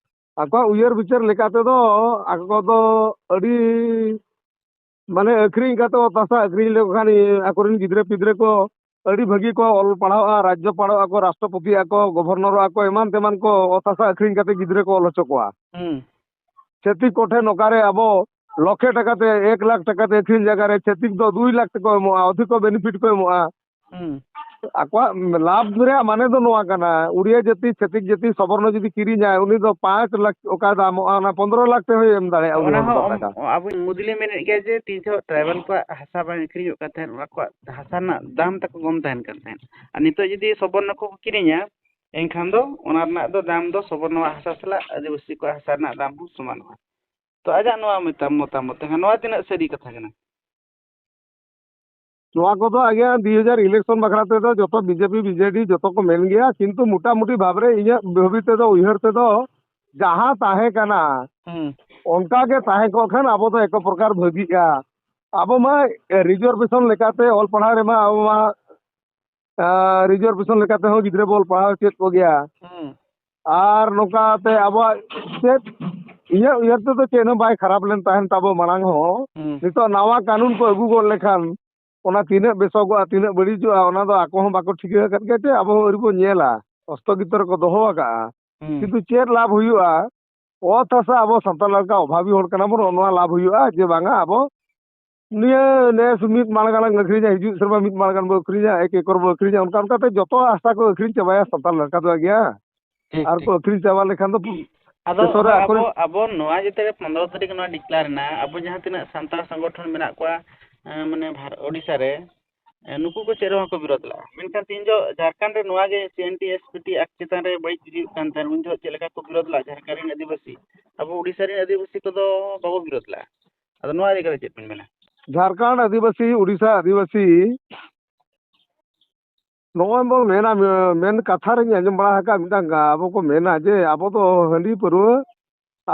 ᱟᱠᱚᱣᱟᱜ ᱩᱭᱦᱟᱹᱨ ᱵᱤᱪᱟᱹᱨ ᱞᱮᱠᱟ ᱛᱮᱫᱚ ᱟᱠᱚ ᱫᱚ ᱟᱹᱰᱤ, ᱢᱟᱱᱮ, ᱟᱹᱠᱷᱨᱤᱧ ᱠᱟᱛᱮ ᱚᱛ ᱦᱟᱥᱟ ᱟᱹᱠᱷᱨᱤᱧ ᱞᱮᱠᱚ ᱠᱷᱟᱱ ᱟᱠᱚᱨᱮᱱ ᱜᱤᱫᱽᱨᱟᱹ ᱯᱤᱫᱽᱨᱟᱹ ᱠᱚ ᱟᱹᱰᱤ ᱵᱷᱟᱹᱜᱤ ᱠᱚ ᱚᱞ ᱯᱟᱲᱦᱟᱣᱜᱼᱟ, ᱨᱟᱡᱽᱡᱚ ᱯᱟᱲᱚᱜ ᱟᱠᱚ, ᱨᱟᱥᱴᱨᱚᱯᱚᱛᱤᱜ ᱟᱠᱚ, ᱜᱚᱵᱷᱚᱨᱱᱚᱨᱚᱜ ᱟᱠᱚ, ᱮᱢᱟᱱ ᱛᱮᱢᱟᱱ ᱠᱚ ᱚᱛ ᱦᱟᱥᱟ ᱟᱹᱠᱷᱨᱤᱧ ᱠᱟᱛᱮ ᱜᱤᱫᱽᱨᱟᱹ ᱠᱚ ᱚᱞ ᱦᱚᱪᱚ ᱠᱚᱣᱟ᱾ ᱦᱩᱸ᱾ ᱪᱷᱟᱹᱛᱤᱠ ᱠᱚᱴᱷᱮᱱ ᱚᱠᱟᱨᱮ ᱟᱵᱚ ᱞᱚᱠᱷᱮ ᱴᱟᱠᱟ ᱛᱮ, ᱮᱠ ᱞᱟᱠᱷ ᱴᱟᱠᱟ ᱛᱮ ᱟᱹᱠᱷᱨᱤᱧ ᱡᱟᱭᱜᱟ ᱨᱮ ᱪᱷᱟᱹᱛᱤᱠ ᱫᱚ ᱫᱩᱭ ᱞᱟᱠᱷ ᱴᱟᱠᱟ ᱠᱚ ᱮᱢᱚᱜᱼᱟ, ᱚᱫᱷᱤᱠᱚ ᱵᱮᱱᱤᱯᱷᱤᱴ ᱠᱚ ᱮᱢᱚᱜᱼᱟ᱾ ᱦᱩᱸ᱾ ᱟᱠᱚᱣᱟᱜ ᱞᱟᱵᱷ ᱨᱮᱭᱟᱜ ᱢᱟᱱᱮ ᱫᱚ ᱱᱚᱣᱟ ᱠᱟᱱᱟ, ᱩᱲᱤᱭᱟ ᱡᱟᱹᱛᱤ, ᱪᱷᱟᱹᱛᱤᱠ ᱡᱟᱹᱛᱤ, ᱥᱚᱵᱚᱨᱱᱚ ᱡᱩᱫᱤ ᱠᱤᱨᱤᱧᱟᱭ, ᱩᱱᱤ ᱫᱚ ᱯᱟᱸᱪ ᱞᱟᱠᱷ ᱚᱠᱟ ᱫᱟᱢᱚᱜᱼᱟ, ᱚᱱᱟ ᱯᱚᱱᱫᱽᱨᱚ ᱞᱟᱠᱷ ᱛᱮ ᱦᱚᱸᱭ ᱮᱢ ᱫᱟᱲᱮᱭᱟᱜᱼᱟ, ᱩᱱᱤ ᱚᱱᱟ ᱦᱚᱲ ᱦᱚᱸ ᱫᱚ ᱚᱢ-, ᱴᱟᱠᱟ᱾ ᱟᱵᱚ ᱢᱩᱫᱽᱞᱤ ᱢᱮᱱᱮᱫ ᱜᱮᱭᱟ ᱡᱮ ᱛᱤᱱ ᱡᱚᱦᱚᱜ ᱴᱨᱟᱭᱵᱟᱞ ᱠᱚᱣᱟᱜ ᱦᱟᱥᱟ ᱵᱟᱝ ᱟᱹᱠᱷᱨᱤᱧᱚᱜ ᱠᱟᱱ ᱛᱟᱦᱮᱸᱫ, ᱚᱱᱟ ᱠᱚᱣᱟᱜ ᱦᱟᱥᱟ ᱨᱮᱱᱟᱜ ᱫᱟᱢ ᱛᱟᱠᱚ ᱠᱚᱢ ᱛᱟᱦᱮᱱ ᱠᱟᱱ ᱛᱟᱦᱮᱸᱫ᱾ ᱟᱨ ᱱᱤᱛᱚᱜ ᱡᱩᱫᱤ ᱥᱚᱵᱚᱨᱱᱚ ᱠᱚᱠᱚ ᱠᱤᱨᱤᱧᱟ, ᱮᱱᱠᱷᱟᱱ ᱫᱚ ᱚᱱᱟ ᱨᱮᱱᱟᱜ ᱫᱚ ᱫᱟᱢ ᱫᱚ ᱥᱚᱵᱚᱨᱱᱚᱣᱟᱜ ᱦᱟᱥᱟ ᱥᱟᱞᱟᱜ ᱟᱹᱫᱤᱵᱟᱹᱥᱤ ᱠᱚᱣᱟᱜ ᱦᱟᱥᱟ ᱨᱮᱱᱟᱜ ᱫᱟᱢ ᱦᱚᱸ ᱥᱚᱢᱟᱱᱚᱜᱼᱟ᱾ ᱛᱚ ᱟᱡᱟᱜ ᱱᱚᱣᱟ ᱢᱮᱛᱟ-, ᱢᱚᱛᱟᱢᱚᱛ ᱛᱮ ᱱᱚᱣᱟ ᱛᱤᱱᱟᱹᱜ ᱥᱟᱹᱨᱤ ᱠᱟᱛᱷᱟ ᱠᱟᱱᱟ? ᱱᱚᱣᱟ ᱠᱚᱫᱚ ᱟᱜᱮ ᱫᱩ ᱦᱟᱡᱟᱨ election ᱵᱟᱠᱷᱨᱟ ᱛᱮᱫᱚ ᱡᱚᱛᱚ ᱵᱤᱡᱮᱯᱤ, ᱵᱤᱡᱮᱰᱤ ᱡᱚᱛᱚ ᱠᱚ ᱢᱮᱱ ᱜᱮᱭᱟ, ᱠᱤᱱᱛᱩ ᱢᱚᱴᱟᱢᱩᱴᱤ ᱵᱷᱟᱵᱽ ᱨᱮ ᱤᱧᱟᱹᱜ ᱵᱷᱟᱹᱵᱤ ᱛᱮᱫᱚ, ᱩᱭᱦᱟᱹᱨ ᱛᱮᱫᱚ ᱡᱟᱦᱟᱸ ᱛᱟᱦᱮᱸ ᱠᱟᱱᱟ, ᱦᱩᱸ᱾ ᱚᱱᱠᱟ ᱜᱮ ᱛᱟᱦᱮᱸ ᱠᱚᱜ ᱠᱷᱟᱱ ᱟᱵᱚ ᱫᱚ ᱮᱠᱚ ᱯᱨᱚᱠᱟᱨ ᱵᱷᱟᱹᱜᱤᱜᱼᱟ᱾ ᱟᱵᱚ ᱢᱟ ᱨᱤᱡᱟᱨᱵᱷᱮᱥᱚᱱ ᱞᱮᱠᱟᱛᱮ ᱚᱞ ᱯᱟᱲᱦᱟᱣ ᱨᱮᱢᱟ ᱟᱵᱚ ᱢᱟ, ᱟᱸ, ᱨᱤᱡᱟᱨᱵᱷᱮᱥᱚᱱ ᱞᱮᱠᱟᱛᱮ ᱦᱚᱸ ᱜᱤᱫᱽᱨᱟᱹ ᱵᱚ ᱚᱞ ᱯᱟᱲᱦᱟᱣ ᱦᱚᱪᱚᱭᱮᱫ ᱠᱚᱜᱮᱭᱟ᱾ ᱦᱩᱸ᱾ ᱟᱨ ᱱᱚᱝᱠᱟ ᱛᱮ ᱟᱵᱚᱣᱟᱜ ᱪᱮᱫ, ᱤᱧᱟᱹᱜ ᱩᱭᱦᱟᱹᱨ ᱛᱮᱫᱚ ᱪᱮᱫ ᱦᱚᱸ ᱵᱟᱭ ᱠᱷᱟᱨᱟᱯ ᱞᱮᱱ ᱛᱟᱦᱮᱱ ᱛᱟᱵᱚ ᱢᱟᱲᱟᱝ ᱦᱚᱸ᱾ ᱦᱩᱸ᱾ ᱱᱤᱛᱚᱜ ᱱᱟᱣᱟ ᱠᱟᱹᱱᱩᱱ ᱠᱚ ᱟᱹᱜᱩ ᱜᱚᱫ ᱞᱮᱠᱷᱟᱱ, ᱚᱱᱟ ᱛᱤᱱᱟᱹᱜ ᱵᱮᱥᱚᱜᱚᱜᱼᱟ, ᱛᱤᱱᱟᱹᱜ ᱵᱟᱹᱲᱤᱡᱚᱜᱼᱟ, ᱚᱱᱟ ᱫᱚ ᱟᱠᱚ ᱦᱚᱸ ᱵᱟᱠᱚ ᱴᱷᱤᱠᱟᱹ ᱟᱠᱟᱫ ᱜᱮᱭᱟ ᱪᱮ ᱟᱵᱚ ᱦᱚᱸ ᱟᱹᱣᱨᱤ ᱵᱚᱱ ᱧᱮᱞᱟ᱾ ᱚᱥᱛᱷᱚᱜᱤᱛ ᱨᱮᱠᱚ ᱫᱚᱦᱚ ᱟᱠᱟᱫᱼᱟ᱾ ᱦᱩᱸ᱾ ᱠᱤᱱᱛᱩ ᱪᱮᱫ ᱞᱟᱵᱷ ᱦᱩᱭᱩᱜᱼᱟ? ᱚᱛ ᱦᱟᱥᱟ ᱟᱵᱚ ᱥᱟᱱᱛᱟᱲ ᱞᱮᱠᱟ ᱚᱵᱷᱟᱵᱤ ᱦᱚᱲ ᱠᱟᱱᱟ ᱵᱚᱱ, ᱱᱚᱣᱟ ᱞᱟᱵᱷ ᱦᱩᱭᱩᱜᱼᱟ ᱡᱮ ᱵᱟᱝᱟ ᱟᱵᱚ ᱱᱤᱭᱟᱹ ᱱᱮᱥ ᱢᱤᱫ ᱢᱟᱲ ᱜᱟᱱ ᱟᱹᱠᱷᱨᱤᱧᱟ, ᱦᱤᱡᱩᱜ ᱥᱮᱨᱢᱟ ᱢᱤᱫ ᱢᱟᱲ ᱜᱟᱱ ᱵᱚ ᱟᱹᱠᱷᱨᱤᱧᱟ, ᱮᱠ ᱮᱠᱚᱨ ᱵᱚ ᱟᱹᱠᱷᱨᱤᱧᱟ, ᱚᱱᱠᱟ ᱚᱱᱠᱟᱛᱮ ᱡᱚᱛᱚ ᱦᱟᱥᱟ ᱠᱚ ᱟᱹᱠᱷᱨᱤᱧ ᱪᱟᱵᱟᱭᱟ ᱥᱟᱱᱛᱟᱲ ᱞᱮᱠᱟ ᱫᱚ ᱜᱮᱭᱟ᱾ ᱴᱷᱤᱠ, ᱟᱨ ᱴᱷᱤᱠ᱾ ᱠᱚ ᱟᱹᱠᱷᱨᱤᱧ ᱪᱟᱵᱟ ᱞᱮᱠᱷᱟᱱ ᱫᱚ ᱟᱫᱚ ᱫᱮᱥᱚ ᱨᱮ ᱦᱚᱸᱜᱼᱚᱭ ᱟᱠᱚ ᱟᱵᱚ, ᱨᱮᱱ ᱟᱵᱚ ᱱᱚᱣᱟ ᱡᱮ ᱛᱮᱨᱮ ᱯᱚᱱᱫᱽᱨᱚ ᱛᱟᱹᱨᱤᱠᱷ ᱱᱚᱣᱟ declare ᱮᱱᱟ, ᱟᱵᱚ ᱡᱟᱦᱟᱸ ᱛᱤᱱᱟᱹᱜ ᱥᱟᱱᱛᱟᱲ ᱥᱚᱝᱜᱚᱴᱷᱚᱱ ᱢᱮᱱᱟᱜ ᱠᱚᱣᱟ, ᱮᱸ, ᱢᱟᱱᱮ ᱵᱷᱟᱨ-, ᱳᱰᱤᱥᱟ ᱨᱮ, ᱮᱸ, ᱱᱩᱠᱩ ᱠᱚ ᱪᱮᱫ ᱨᱮᱦᱚᱸ ᱠᱚ ᱵᱤᱨᱳᱫ ᱞᱮᱫᱼᱟ᱾ ᱢᱮᱱᱠᱷᱟᱱ ᱛᱤᱦᱤᱧ ᱡᱚ ᱡᱷᱟᱲᱠᱷᱚᱸᱰ ᱨᱮ ᱱᱚᱣᱟ ᱜᱮ C N T S P T Act ᱪᱮᱛᱟᱱ ᱨᱮ ᱵᱟᱹᱲᱤᱡ ᱦᱩᱭᱩᱜ ᱠᱟᱱ ᱛᱟᱦᱮᱸᱫ, ᱩᱱ ᱡᱚᱦᱚᱜ ᱪᱮᱫ ᱞᱮᱠᱟ ᱠᱚ ᱵᱤᱨᱳᱫ ᱞᱮᱫᱼᱟ ᱡᱷᱟᱲᱠᱷᱚᱸᱰ ᱨᱮᱱ ᱟᱹᱫᱤᱵᱟᱹᱥᱤ? ᱟᱵᱚ ᱳᱰᱤᱥᱟ ᱨᱮᱱ ᱟᱹᱫᱤᱵᱟᱹᱥᱤ ᱠᱚᱫᱚ ᱵᱟᱵᱚ ᱵᱤᱨᱳᱫ ᱞᱮᱫᱼᱟ᱾ ᱟᱫᱚ ᱱᱚᱣᱟ ᱤᱫᱤ ᱠᱟᱛᱮ ᱪᱮᱫ ᱵᱮᱱ ᱢᱮᱱᱟ? ᱡᱷᱟᱲᱠᱷᱚᱸᱰ ᱟᱹᱫᱤᱵᱟᱹᱥᱤ, ᱳᱰᱤᱥᱟ ᱟᱹᱫᱤᱵᱟᱹᱥᱤ, ᱱᱚᱜᱼᱚᱭ ᱵᱚᱱ ᱢᱮᱱᱟ, ᱢᱮ-, ᱢᱮᱱ ᱠᱟᱛᱷᱟ ᱨᱮᱧ ᱟᱸᱡᱚᱢ ᱵᱟᱲᱟ ᱟᱠᱟᱫ ᱢᱤᱫᱴᱟᱝ ᱜᱟ-, ᱟᱵᱚ ᱠᱚ ᱢᱮᱱᱟ ᱡᱮ ᱟᱵᱚ ᱫᱚ ᱦᱟᱺᱰᱤ ᱯᱟᱹᱨᱣᱟᱹ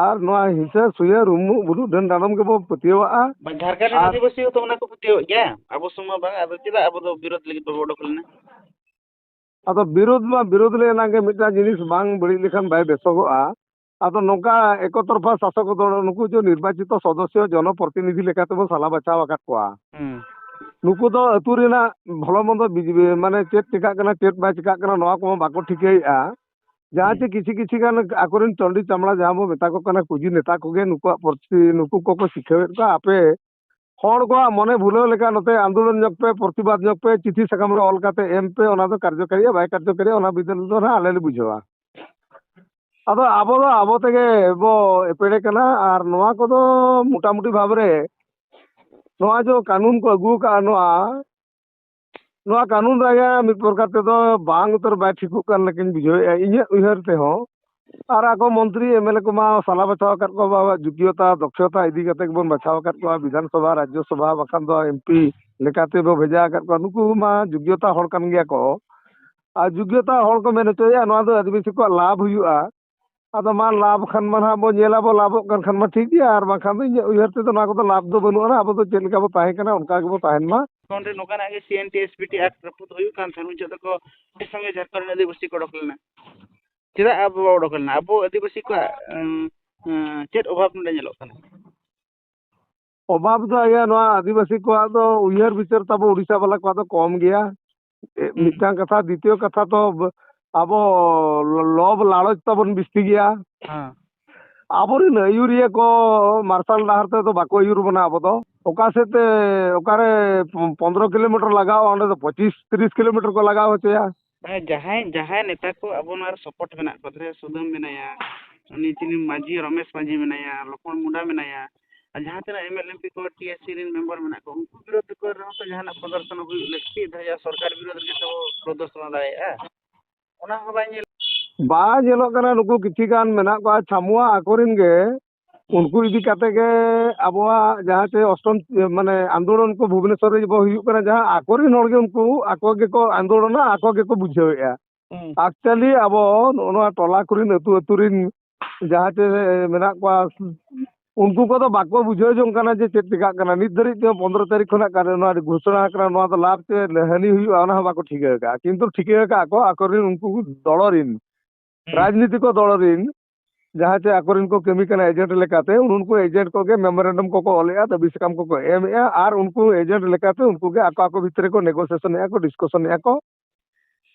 ᱟᱨ ᱱᱚᱣᱟ ᱦᱤᱸᱥᱟᱹ ᱥᱩᱭᱟᱹ ᱨᱩᱢᱩᱜ ᱵᱩᱞᱩᱜ ᱰᱟᱹᱱ ᱰᱟᱸᱰᱚᱢ ᱜᱮᱵᱚ ᱯᱟᱹᱛᱭᱟᱹᱣᱟᱜᱼᱟ᱾ ᱵᱟ, ᱡᱷᱟᱲᱠᱷᱚᱸᱰ ᱨᱮᱱ ᱟᱨ ᱟᱹᱫᱤᱵᱟᱹᱥᱤ ᱦᱚᱸᱛᱚ ᱚᱱᱟ ᱠᱚ ᱯᱟᱹᱛᱭᱟᱹᱣᱟᱜ ᱜᱮᱭᱟ᱾ ᱟᱵᱚ ᱥᱩᱢᱩᱝ ᱵᱟᱝ, ᱟᱫᱚ ᱪᱮᱫᱟᱜ ᱟᱵᱚ ᱫᱚ ᱵᱤᱨᱳᱫ ᱞᱟᱹᱜᱤᱫ ᱵᱟᱵᱚ ᱚᱰᱚᱠ ᱞᱮᱱᱟ? ᱟᱫᱚ ᱵᱤᱨᱳᱫ ᱢᱟ ᱵᱤᱨᱳᱫ ᱞᱮ ᱮᱱᱟᱝ ᱜᱮ ᱢᱤᱫᱴᱟᱝ ᱡᱤᱱᱤᱥ ᱵᱟᱝ ᱵᱟᱹᱲᱤᱡ ᱞᱮᱠᱷᱟᱱ ᱵᱟᱭ ᱵᱮᱥᱚᱜᱚᱜᱼᱟ᱾ ᱟᱫᱚ ᱱᱚᱝᱠᱟ ᱮᱠᱚ ᱛᱚᱨᱯᱷᱟ ᱥᱟᱥᱚᱠ ᱫᱚᱞ ᱱᱩᱠᱩ ᱡᱮ ᱱᱤᱨᱵᱟᱪᱤᱛᱚ ᱥᱚᱫᱚᱥᱥᱚ ᱡᱚᱱᱚᱯᱨᱚᱛᱤᱱᱤᱫᱷᱤ ᱞᱮᱠᱟᱛᱮᱵᱚᱱ ᱥᱟᱞᱟ ᱵᱟᱪᱷᱟᱣ ᱟᱠᱟᱫ ᱠᱚᱣᱟ᱾ ᱦᱩᱸ᱾ ᱱᱩᱠᱩ ᱫᱚ ᱟᱹᱛᱩ ᱨᱮᱱᱟᱜ ᱵᱷᱚᱞᱚ ᱢᱚᱱᱫᱚ ᱵᱤᱡ-, ᱢᱟᱱᱮ ᱪᱮᱫ ᱪᱮᱠᱟᱜ ᱠᱟᱱᱟ, ᱪᱮᱫ ᱵᱟᱭ ᱪᱮᱠᱟᱜ ᱠᱟᱱᱟ, ᱱᱚᱣᱟ ᱠᱚᱦᱚᱸ ᱵᱟᱠᱚ ᱴᱷᱤᱠᱟᱹᱭᱮᱫᱼᱟ᱾ ᱡᱟᱦᱟᱸ ᱦᱩᱸ᱾ ᱪᱮ ᱠᱤᱪᱷᱤ ᱠᱤᱪᱷᱤ ᱜᱟᱱ ᱟᱠᱚᱨᱮᱱ ᱴᱟᱺᱰᱤ ᱪᱟᱢᱲᱟ ᱡᱟᱦᱟᱸ ᱵᱚ ᱢᱮᱛᱟ ᱠᱚ ᱠᱟᱱᱟ, ᱠᱩᱡᱤ ᱱᱮᱛᱟ ᱠᱚᱜᱮ ᱱᱩᱠᱩᱣᱟᱜ ᱯᱟᱹᱨᱥᱤ, ᱱᱩᱠᱩ ᱠᱚᱠᱚ ᱥᱤᱠᱷᱟᱹᱣᱮᱫ ᱠᱚᱣᱟ, ᱟᱯᱮ ᱦᱚᱲ ᱠᱚᱣᱟᱜ ᱢᱚᱱᱮ ᱵᱷᱩᱞᱟᱹᱣ ᱞᱮᱠᱟ ᱱᱚᱛᱮ ᱟᱱᱫᱳᱞᱚᱱ ᱧᱚᱜ ᱯᱮ, ᱯᱨᱚᱛᱤᱵᱟᱫ ᱧᱚᱜ ᱯᱮ, ᱪᱤᱴᱷᱤ ᱥᱟᱠᱟᱢ ᱨᱮ ᱚᱞ ᱠᱟᱛᱮ ᱮᱢ ᱯᱮ, ᱚᱱᱟ ᱫᱚ ᱠᱟᱨᱡᱚᱠᱟᱨᱤᱭᱟ ᱵᱟᱭ ᱠᱟᱨᱡᱚᱠᱟᱨᱤᱭᱟ, ᱚᱱᱟ ᱵᱤᱫᱟᱹᱞ ᱫᱚ ᱱᱟᱦᱟᱜ ᱟᱞᱮ ᱞᱮ ᱵᱩᱡᱷᱟᱹᱣᱟ᱾ ᱟᱫᱚ ᱟᱵᱚ ᱫᱚ ᱟᱵᱚ ᱛᱮᱜᱮ ᱵᱚ ᱮᱯᱮᱲᱮ ᱠᱟᱱᱟ᱾ ᱟᱨ ᱱᱚᱣᱟ ᱠᱚᱫᱚ ᱢᱚᱴᱟᱢᱩᱴᱤ ᱵᱷᱟᱵᱽ ᱨᱮ ᱱᱚᱣᱟ ᱡᱮ ᱠᱟᱹᱱᱩᱱ ᱠᱚ ᱟᱹᱜᱩ ᱟᱠᱟᱫᱼᱟ, ᱱᱚᱣᱟ, ᱱᱚᱣᱟ ᱠᱟᱹᱱᱩᱱ ᱨᱮᱜᱮ ᱢᱤᱫ ᱯᱨᱚᱠᱟᱨ ᱛᱮᱫᱚ ᱵᱟᱝ ᱩᱛᱟᱹᱨ ᱵᱟᱭ ᱴᱷᱤᱠᱚᱜ ᱠᱟᱱ ᱞᱮᱠᱟᱧ ᱵᱩᱡᱷᱟᱹᱣᱮᱫᱼᱟ ᱤᱧᱟᱹᱜ ᱩᱭᱦᱟᱹᱨ ᱛᱮᱦᱚᱸ᱾ ᱟᱨ ᱟᱠᱚ ᱢᱚᱱᱛᱨᱤ ᱮᱢ ᱮᱞ ᱮ ᱠᱚᱢᱟ ᱥᱟᱞᱟ ᱵᱟᱪᱷᱟᱣ ᱟᱠᱟᱫ ᱠᱚᱣᱟ, ᱟᱵᱚᱣᱟᱜ ᱡᱳᱜᱽᱜᱚᱛᱟ ᱫᱚᱠᱷᱚᱛᱟ ᱤᱫᱤ ᱠᱟᱛᱮ ᱜᱮᱵᱚᱱ ᱵᱟᱪᱷᱟᱣ ᱟᱠᱟᱫ ᱠᱚᱣᱟ, ᱵᱤᱫᱷᱟᱱ ᱥᱚᱵᱷᱟ, ᱨᱟᱡᱽᱡᱚ ᱥᱚᱵᱷᱟ, ᱵᱟᱠᱷᱟᱱ ᱫᱚ ᱮᱢ ᱯᱤ ᱞᱮᱠᱟᱛᱮ ᱵᱚ ᱵᱷᱮᱡᱟ ᱟᱠᱟᱫ ᱠᱚᱣᱟ᱾ ᱱᱩᱠᱩ ᱢᱟ ᱡᱳᱜᱽᱜᱚᱛᱟ ᱦᱚᱲ ᱠᱟᱱ ᱜᱮᱭᱟ ᱠᱚ᱾ ᱟᱨ ᱡᱳᱜᱽᱜᱚᱛᱟ ᱦᱚᱲ ᱠᱚ ᱢᱮᱱ ᱦᱚᱪᱚᱭᱮᱫᱼᱟ, ᱱᱚᱣᱟ ᱫᱚ ᱟᱹᱫᱤᱵᱟᱹᱥᱤ ᱠᱚᱣᱟᱜ ᱞᱟᱵᱷ ᱦᱩᱭᱩᱜᱼᱟ᱾ ᱟᱫᱚ ᱢᱟ ᱞᱟᱵᱷ ᱠᱷᱟᱱ ᱢᱟ ᱱᱟᱦᱟᱜ ᱵᱚ ᱧᱮᱞᱟ, ᱵᱚ ᱞᱟᱵᱷᱚᱜ ᱠᱟᱱ ᱠᱷᱟᱱ ᱢᱟ ᱴᱷᱤᱠ ᱜᱮᱭᱟ, ᱟᱨ ᱵᱟᱝᱠᱷᱟᱱ ᱫᱚ ᱤᱧᱟᱹᱜ ᱩᱭᱦᱟᱹᱨ ᱛᱮᱫᱚ ᱱᱚᱣᱟ ᱠᱚᱫᱚ ᱞᱟᱵᱷ ᱫᱚ ᱵᱟᱹᱱᱩᱜ ᱟᱱᱟ᱾ ᱟᱵᱚ ᱫᱚ ᱪᱮᱫ ᱞᱮᱠᱟ ᱵᱚ ᱛᱟᱦᱮᱱ ᱠᱟᱱᱟ, ᱚᱱᱠᱟ ᱜᱮᱵᱚ ᱛᱟᱦᱮᱱ ᱢᱟ᱾ ᱡᱷᱟᱲᱠᱷᱚᱸᱰ ᱨᱮ ᱱᱚᱝᱠᱟᱱᱟᱜ ᱜᱮ C N T S P T act ᱨᱟᱹᱯᱩᱫ ᱦᱩᱭᱩᱜ ᱠᱟᱱ ᱛᱟᱦᱮᱸᱫ, ᱩᱱ ᱡᱚᱦᱚᱜ ᱫᱚᱠᱚ ᱢᱤᱫ ᱥᱚᱸᱜᱮ ᱡᱷᱟᱲᱠᱷᱚᱸᱰ ᱨᱮᱱ ᱟᱹᱫᱤᱵᱟᱹᱥᱤ ᱠᱚ ᱚᱰᱚᱠ ᱞᱮᱱᱟ᱾ ᱪᱮᱫᱟᱜ ᱟᱵᱚ ᱚᱰᱚᱠ ᱞᱮᱱᱟ? ᱟᱵᱚ ᱟᱹᱫᱤᱵᱟᱹᱥᱤ ᱠᱚᱣᱟᱜ, ᱩᱸ, ᱩᱸ, ᱪᱮᱫ ᱚᱵᱷᱟᱵᱽ ᱱᱚᱰᱮ ᱧᱮᱞᱚᱜ ᱠᱟᱱᱟ? ᱚᱵᱷᱟᱵᱽ ᱫᱚ ᱤᱭᱟᱹ, ᱱᱚᱣᱟ ᱟᱹᱫᱤᱵᱟᱹᱥᱤ ᱠᱚᱣᱟᱜ ᱫᱚ ᱩᱭᱦᱟᱹᱨ ᱵᱤᱪᱟᱹᱨ ᱛᱟᱵᱚ ᱩᱲᱤᱥᱥᱟ ᱵᱟᱞᱟ ᱠᱚᱣᱟᱜ ᱫᱚ ᱠᱚᱢ ᱜᱮᱭᱟ᱾ ᱮ, ᱦᱩᱸ᱾ ᱢᱤᱫᱴᱟᱝ ᱠᱟᱛᱷᱟ, ᱫᱤᱛᱤᱭᱚ ᱠᱟᱛᱷᱟ ᱫᱚ ᱵ-, ᱟᱵᱚ ᱞᱚ-, ᱞᱚᱵᱽ ᱞᱟᱞᱚᱪ ᱛᱟᱵᱚᱱ ᱵᱤᱥᱛᱤ ᱜᱮᱭᱟ᱾ ᱦᱮᱸ᱾ ᱟᱵᱚᱨᱮᱱ ᱟᱹᱭᱩᱨᱤᱭᱟᱹ ᱠᱚ ᱢᱟᱨᱥᱟᱞ ᱰᱟᱦᱟᱨ ᱛᱮᱫᱚ ᱵᱟᱠᱚ ᱟᱹᱭᱩᱨ ᱵᱚᱱᱟ ᱟᱵᱚ ᱫᱚ᱾ ᱚᱠᱟ ᱥᱮᱫ ᱛᱮ, ᱚᱠᱟᱨᱮ ᱯᱚ-, ᱯᱚᱱᱫᱽᱨᱚ ᱠᱤᱞᱳᱢᱤᱴᱟᱨ ᱞᱟᱜᱟᱜᱼᱟ, ᱚᱸᱰᱮ ᱫᱚ ᱯᱚᱸᱪᱤᱥ ᱛᱤᱨᱤᱥ ᱠᱤᱞᱳᱢᱤᱴᱟᱨ ᱠᱚ ᱞᱟᱜᱟᱣ ᱦᱚᱪᱚᱭᱟ᱾ ᱦᱮᱸ, ᱡᱟᱦᱟᱸᱭ, ᱡᱟᱦᱟᱸᱭ ᱱᱮᱛᱟ ᱠᱚ ᱟᱵᱚ ᱱᱚᱣᱟ ᱨᱮ ᱥᱟᱯᱳᱨᱴ ᱢᱮᱱᱟᱜ ᱠᱚᱣᱟ, ᱛᱟᱦᱞᱮ ᱥᱩᱫᱟᱹᱢ ᱢᱮᱱᱟᱭᱟ, ᱩᱱᱤ ᱪᱤᱞᱤ ᱢᱟᱹᱡᱷᱤ ᱨᱚᱢᱮᱥ ᱢᱟᱹᱡᱷᱤ ᱢᱮᱱᱟᱭᱟ, ᱞᱚᱠᱷᱢᱚᱬ ᱢᱩᱸᱰᱟ ᱢᱮᱱᱟᱭᱟ, ᱟᱨ ᱡᱟᱦᱟᱸ ᱛᱤᱱᱟᱹᱜ ᱮᱢ ᱮᱞ ᱮᱢ ᱯᱤ ᱠᱚ, ᱴᱤ ᱮᱥ ᱥᱤ ᱨᱮᱱ ᱢᱮᱢᱵᱟᱨ ᱢᱮᱱᱟᱜ ᱠᱚᱣᱟ, ᱩᱱᱠᱩ ᱵᱤᱨᱳᱫᱷ ᱠᱚᱨᱮ ᱦᱚᱸ ᱛᱚ ᱡᱟᱦᱟᱱᱟᱜ ᱯᱨᱚᱫᱚᱨᱥᱚᱱ ᱦᱩᱭᱩᱜ ᱞᱟᱹᱠᱛᱤ, ᱡᱟᱦᱟᱸ ᱥᱚᱨᱠᱟᱨ ᱵᱤᱨᱳᱫᱷ ᱨᱮᱜᱮ ᱛᱚ ᱯᱨᱚᱫᱚᱨᱥᱚᱱ ᱫᱟᱲᱮᱭᱟᱜᱼᱟ᱾ ᱚᱱᱟ ᱦᱚᱸ ᱵᱟᱭ ᱧᱮᱞ᱾ ᱵᱟᱭ ᱧᱮᱞᱚᱜ ᱠᱟᱱᱟ᱾ ᱱᱩᱠᱩ ᱠᱤᱪᱷᱤ ᱜᱟᱱ ᱢᱮᱱᱟᱜ ᱠᱚᱣᱟ ᱪᱷᱟᱢᱩᱣᱟ ᱟᱠᱚᱨᱮᱱ ᱜᱮ, ᱦᱩᱸ᱾ ᱩᱱᱠᱩ ᱤᱫᱤ ᱠᱟᱛᱮ ᱜᱮ ᱟᱵᱚᱣᱟᱜ ᱡᱟᱦᱟᱸ ᱪᱮ ᱚᱥᱴᱚᱢ, ᱢᱟᱱᱮ, ᱟᱱᱫᱳᱞᱚᱱ ᱠᱚ ᱵᱷᱩᱵᱽᱱᱮᱥᱚᱨ ᱨᱮ ᱡᱮᱵᱚ ᱦᱩᱭᱩᱜ ᱠᱟᱱᱟ, ᱡᱟᱦᱟᱸ ᱟᱠᱚᱨᱮᱱ ᱦᱚᱲ ᱜᱮ ᱩᱱᱠᱩ ᱟᱠᱚ ᱜᱮᱠᱚ ᱟᱱᱫᱳᱞᱚᱱᱟ, ᱟᱠᱚ ᱜᱮᱠᱚ ᱵᱩᱡᱷᱟᱹᱣᱮᱫᱼᱟ᱾ ᱦᱩᱸ᱾ Actually ᱟᱵᱚ ᱱᱚᱜᱼᱚ ᱱᱚᱣᱟ ᱴᱚᱞᱟ ᱠᱚᱨᱮᱱ, ᱟᱹᱛᱩ ᱟᱹᱛᱩ ᱨᱮᱱ ᱡᱟᱦᱟᱸ ᱪᱮ ᱢᱮᱱᱟᱜ ᱠᱚᱣᱟ, ᱩᱱᱠᱩ ᱠᱚᱫᱚ ᱵᱟᱠᱚ ᱵᱩᱡᱷᱟᱹᱣ ᱡᱚᱝ ᱠᱟᱱᱟ ᱡᱮ ᱪᱮᱫ ᱪᱮᱠᱟᱜ ᱠᱟᱱᱟ᱾ ᱱᱤᱛ ᱫᱷᱟᱹᱨᱤᱡ ᱛᱮ ᱯᱚᱱᱫᱽᱨᱚ ᱛᱟᱹᱨᱤᱠᱷ ᱠᱷᱚᱱᱟᱜ ᱠᱟᱨᱮ-, ᱱᱚᱣᱟ ᱜᱷᱳᱥᱚᱱᱟ ᱟᱠᱟᱱᱟ, ᱱᱚᱣᱟ ᱫᱚ ᱞᱟᱵᱷ ᱪᱮ ᱦᱟᱹᱱᱤ ᱦᱩᱭᱩᱜᱼᱟ, ᱚᱱᱟ ᱦᱚᱸ ᱵᱟᱠᱚ ᱴᱷᱤᱠᱟᱹ ᱟᱠᱟᱫᱼᱟ᱾ ᱠᱤᱱᱛᱩ ᱴᱷᱤᱠᱟᱹ ᱟᱠᱟᱫᱼᱟ ᱠᱚ ᱟᱠᱚᱨᱮᱱ ᱩᱱᱠᱩ ᱫᱚᱞᱚ ᱨᱤᱱ, ᱦᱩᱸ᱾ ᱨᱟᱡᱽᱱᱤᱛᱤ ᱠᱚ ᱫᱚᱞᱚ ᱨᱤᱱ, ᱡᱟᱦᱟᱸ ᱪᱮ ᱟᱠᱚᱨᱮᱱ ᱠᱚ ᱠᱟᱹᱢᱤ ᱠᱟᱱᱟ ᱮᱡᱮᱱᱴ ᱞᱮᱠᱟᱛᱮ, ᱩᱱᱠᱩ ᱮᱡᱮᱱᱴ ᱠᱚᱜᱮ ᱢᱮᱢᱳᱨᱮᱱᱰᱟᱢ ᱠᱚᱠᱚ ᱚᱞᱮᱜᱼᱟ, ᱫᱟᱹᱵᱤ ᱥᱟᱠᱟᱢ ᱠᱚᱠᱚ ᱮᱢᱮᱜᱼᱟ, ᱟᱨ ᱩᱱᱠᱩ ᱮᱡᱮᱱᱴ ᱞᱮᱠᱟᱛᱮ ᱩᱱᱠᱩ ᱜᱮ ᱟᱠᱚ ᱟᱠᱚ ᱵᱷᱤᱛᱨᱤ ᱨᱮᱠᱚ ᱱᱮᱜᱳᱥᱤᱭᱮᱥᱚᱱᱮᱜᱼᱟ ᱠᱚ, ᱰᱤᱥᱠᱟᱥᱚᱱᱮᱜᱼᱟ ᱠᱚ᱾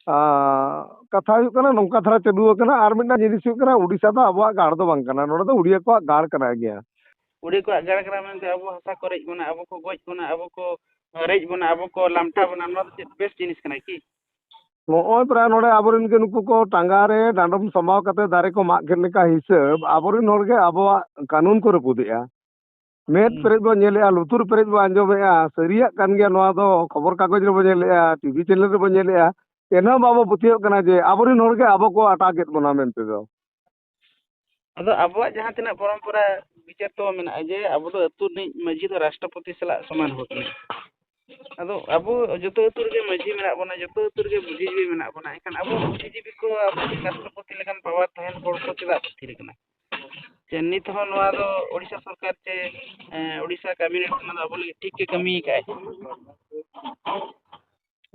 ᱟᱨ ᱠᱟᱛᱷᱟ ᱦᱩᱭᱩᱜ ᱠᱟᱱᱟ, ᱱᱚᱝᱠᱟ ᱫᱷᱟᱨᱟ ᱪᱟᱹᱞᱩ ᱟᱠᱟᱱᱟ᱾ ᱟᱨ ᱢᱤᱫᱴᱟᱝ ᱡᱤᱱᱤᱥ ᱦᱩᱭᱩᱜ ᱠᱟᱱᱟ, ᱩᱰᱤᱥᱟ ᱫᱚ ᱟᱵᱚᱣᱟᱜ ᱜᱟᱲ ᱫᱚ ᱵᱟᱝ ᱠᱟᱱᱟ, ᱱᱚᱰᱮ ᱫᱚ ᱩᱲᱤᱭᱟ ᱠᱚᱣᱟᱜ ᱜᱟᱲ ᱠᱟᱱᱟ ᱜᱮᱭᱟ᱾ ᱩᱲᱤᱭᱟ ᱠᱚᱣᱟᱜ ᱜᱟᱲ ᱠᱟᱱᱟ ᱢᱮᱱᱛᱮ ᱟᱵᱚ ᱦᱟᱥᱟ ᱠᱚ ᱨᱮᱡ ᱵᱚᱱᱟ, ᱟᱵᱚ ᱠᱚ ᱜᱚᱡ ᱵᱚᱱᱟ, ᱟᱵᱚ ᱠᱚ ᱨᱮᱡ ᱵᱚᱱᱟ, ᱟᱵᱚ ᱠᱚ ᱞᱟᱢᱴᱟ ᱵᱚᱱᱟ, ᱱᱚᱣᱟ ᱫᱚ ᱪᱮᱫ ᱵᱮᱥ ᱡᱤᱱᱤᱥ ᱠᱟᱱᱟ ᱠᱤ? ᱱᱚᱜᱼᱚᱭ ᱯᱨᱟᱭ ᱱᱚᱰᱮ ᱟᱵᱚᱨᱮᱱ ᱜᱮ ᱱᱩᱠᱩ ᱠᱚ ᱴᱟᱸᱜᱟ ᱨᱮ ᱰᱟᱸᱰᱚᱢ ᱥᱟᱢᱵᱟᱣ ᱠᱟᱛᱮ ᱫᱟᱨᱮ ᱠᱚ ᱢᱟᱜ ᱠᱮᱫ ᱞᱮᱠᱟ ᱦᱤᱥᱟᱹᱵ, ᱟᱵᱚᱨᱮᱱ ᱦᱚᱲ ᱜᱮ ᱟᱵᱚᱣᱟᱜ ᱠᱟᱹᱱᱩᱱ ᱠᱚ ᱨᱟᱹᱯᱩᱫᱮᱜᱼᱟ᱾ ᱢᱮᱫ ᱦᱩᱸ᱾ ᱯᱮᱨᱮᱡ ᱵᱚ ᱧᱮᱞᱮᱜᱼᱟ, ᱞᱩᱛᱩᱨ ᱯᱮᱨᱮᱡ ᱵᱚ ᱟᱸᱡᱚᱢᱮᱜᱼᱟ, ᱥᱟᱹᱨᱤᱭᱟᱜ ᱠᱟᱱ ᱜᱮᱭᱟ ᱱᱚᱣᱟ ᱫᱚ, ᱠᱷᱚᱵᱚᱨ ᱠᱟᱜᱚᱡᱽ ᱨᱮᱵᱚ ᱧᱮᱞᱮᱜᱼᱟ, ᱴᱤᱵᱷᱤ ᱪᱮᱱᱮᱞ ᱨᱮᱵᱚ ᱧᱮᱞᱮᱜᱼᱟ᱾ ᱮᱱᱦᱚᱸ ᱵᱟᱵᱚ ᱯᱟᱹᱛᱭᱟᱹᱜ ᱠᱟᱱᱟ ᱡᱮ ᱟᱵᱚᱨᱮᱱ ᱦᱚᱲ ᱜᱮ ᱟᱵᱚ ᱠᱚ ᱟᱴᱟᱜᱮᱫ ᱵᱚᱱᱟ ᱢᱮᱱᱛᱮ ᱫᱚ᱾ ᱟᱫᱚ ᱟᱵᱚᱣᱟᱜ ᱡᱟᱦᱟᱸ ᱛᱤᱱᱟᱹᱜ ᱯᱚᱨᱚᱢᱯᱚᱨᱟ ᱵᱤᱪᱟᱹᱨ ᱛᱟᱵᱚ ᱢᱮᱱᱟᱜᱼᱟ ᱡᱮ ᱟᱵᱚ ᱫᱚ ᱟᱹᱛᱩ ᱨᱤᱱᱤᱡ ᱢᱟᱹᱡᱷᱤ ᱫᱚ ᱨᱟᱥᱴᱨᱚᱯᱚᱛᱤ ᱥᱟᱞᱟᱜ ᱥᱚᱢᱟᱱ ᱦᱚᱲ ᱠᱟᱱᱟᱭ᱾ ᱟᱫᱚ ᱟᱵᱚ ᱡᱚᱛᱚ ᱟᱹᱛᱩ ᱨᱮᱜᱮ ᱢᱟᱹᱡᱷᱤ ᱢᱮᱱᱟᱜ ᱵᱚᱱᱟ, ᱡᱚᱛᱚ ᱟᱹᱛᱩ ᱨᱮᱜᱮ ᱵᱩᱫᱽᱫᱷᱤᱡᱤᱵᱤ ᱢᱮᱱᱟᱜ ᱵᱚᱱᱟ, ᱮᱱᱠᱷᱟᱱ ᱟᱵᱚ ᱵᱩᱫᱽᱫᱷᱤᱡᱤᱵᱤ ᱠᱚ ᱟᱵᱚ ᱨᱟᱥᱴᱨᱚᱯᱚᱛᱤ ᱞᱮᱠᱟᱱ ᱯᱟᱣᱟᱨ ᱛᱟᱦᱮᱱ ᱦᱚᱲ ᱠᱚ ᱪᱮᱫᱟᱜ ᱠᱚ ᱛᱷᱤᱨ ᱠᱟᱱᱟ? ᱪᱮ ᱱᱤᱛ ᱦᱚᱸ ᱱᱚᱣᱟ ᱫᱚ ᱳᱰᱤᱥᱟ ᱥᱚᱨᱠᱟᱨ ᱪᱮ, ᱮᱸ, ᱳᱰᱤᱥᱟ ᱠᱟᱵᱤᱱᱮᱴ ᱚᱱᱟ ᱫᱚ ᱟᱵᱚ ᱞᱟᱹᱜᱤᱫ ᱴᱷᱤᱠ ᱜᱮ ᱠᱟᱹᱢᱤ ᱟᱠᱟᱫᱼᱟᱭ?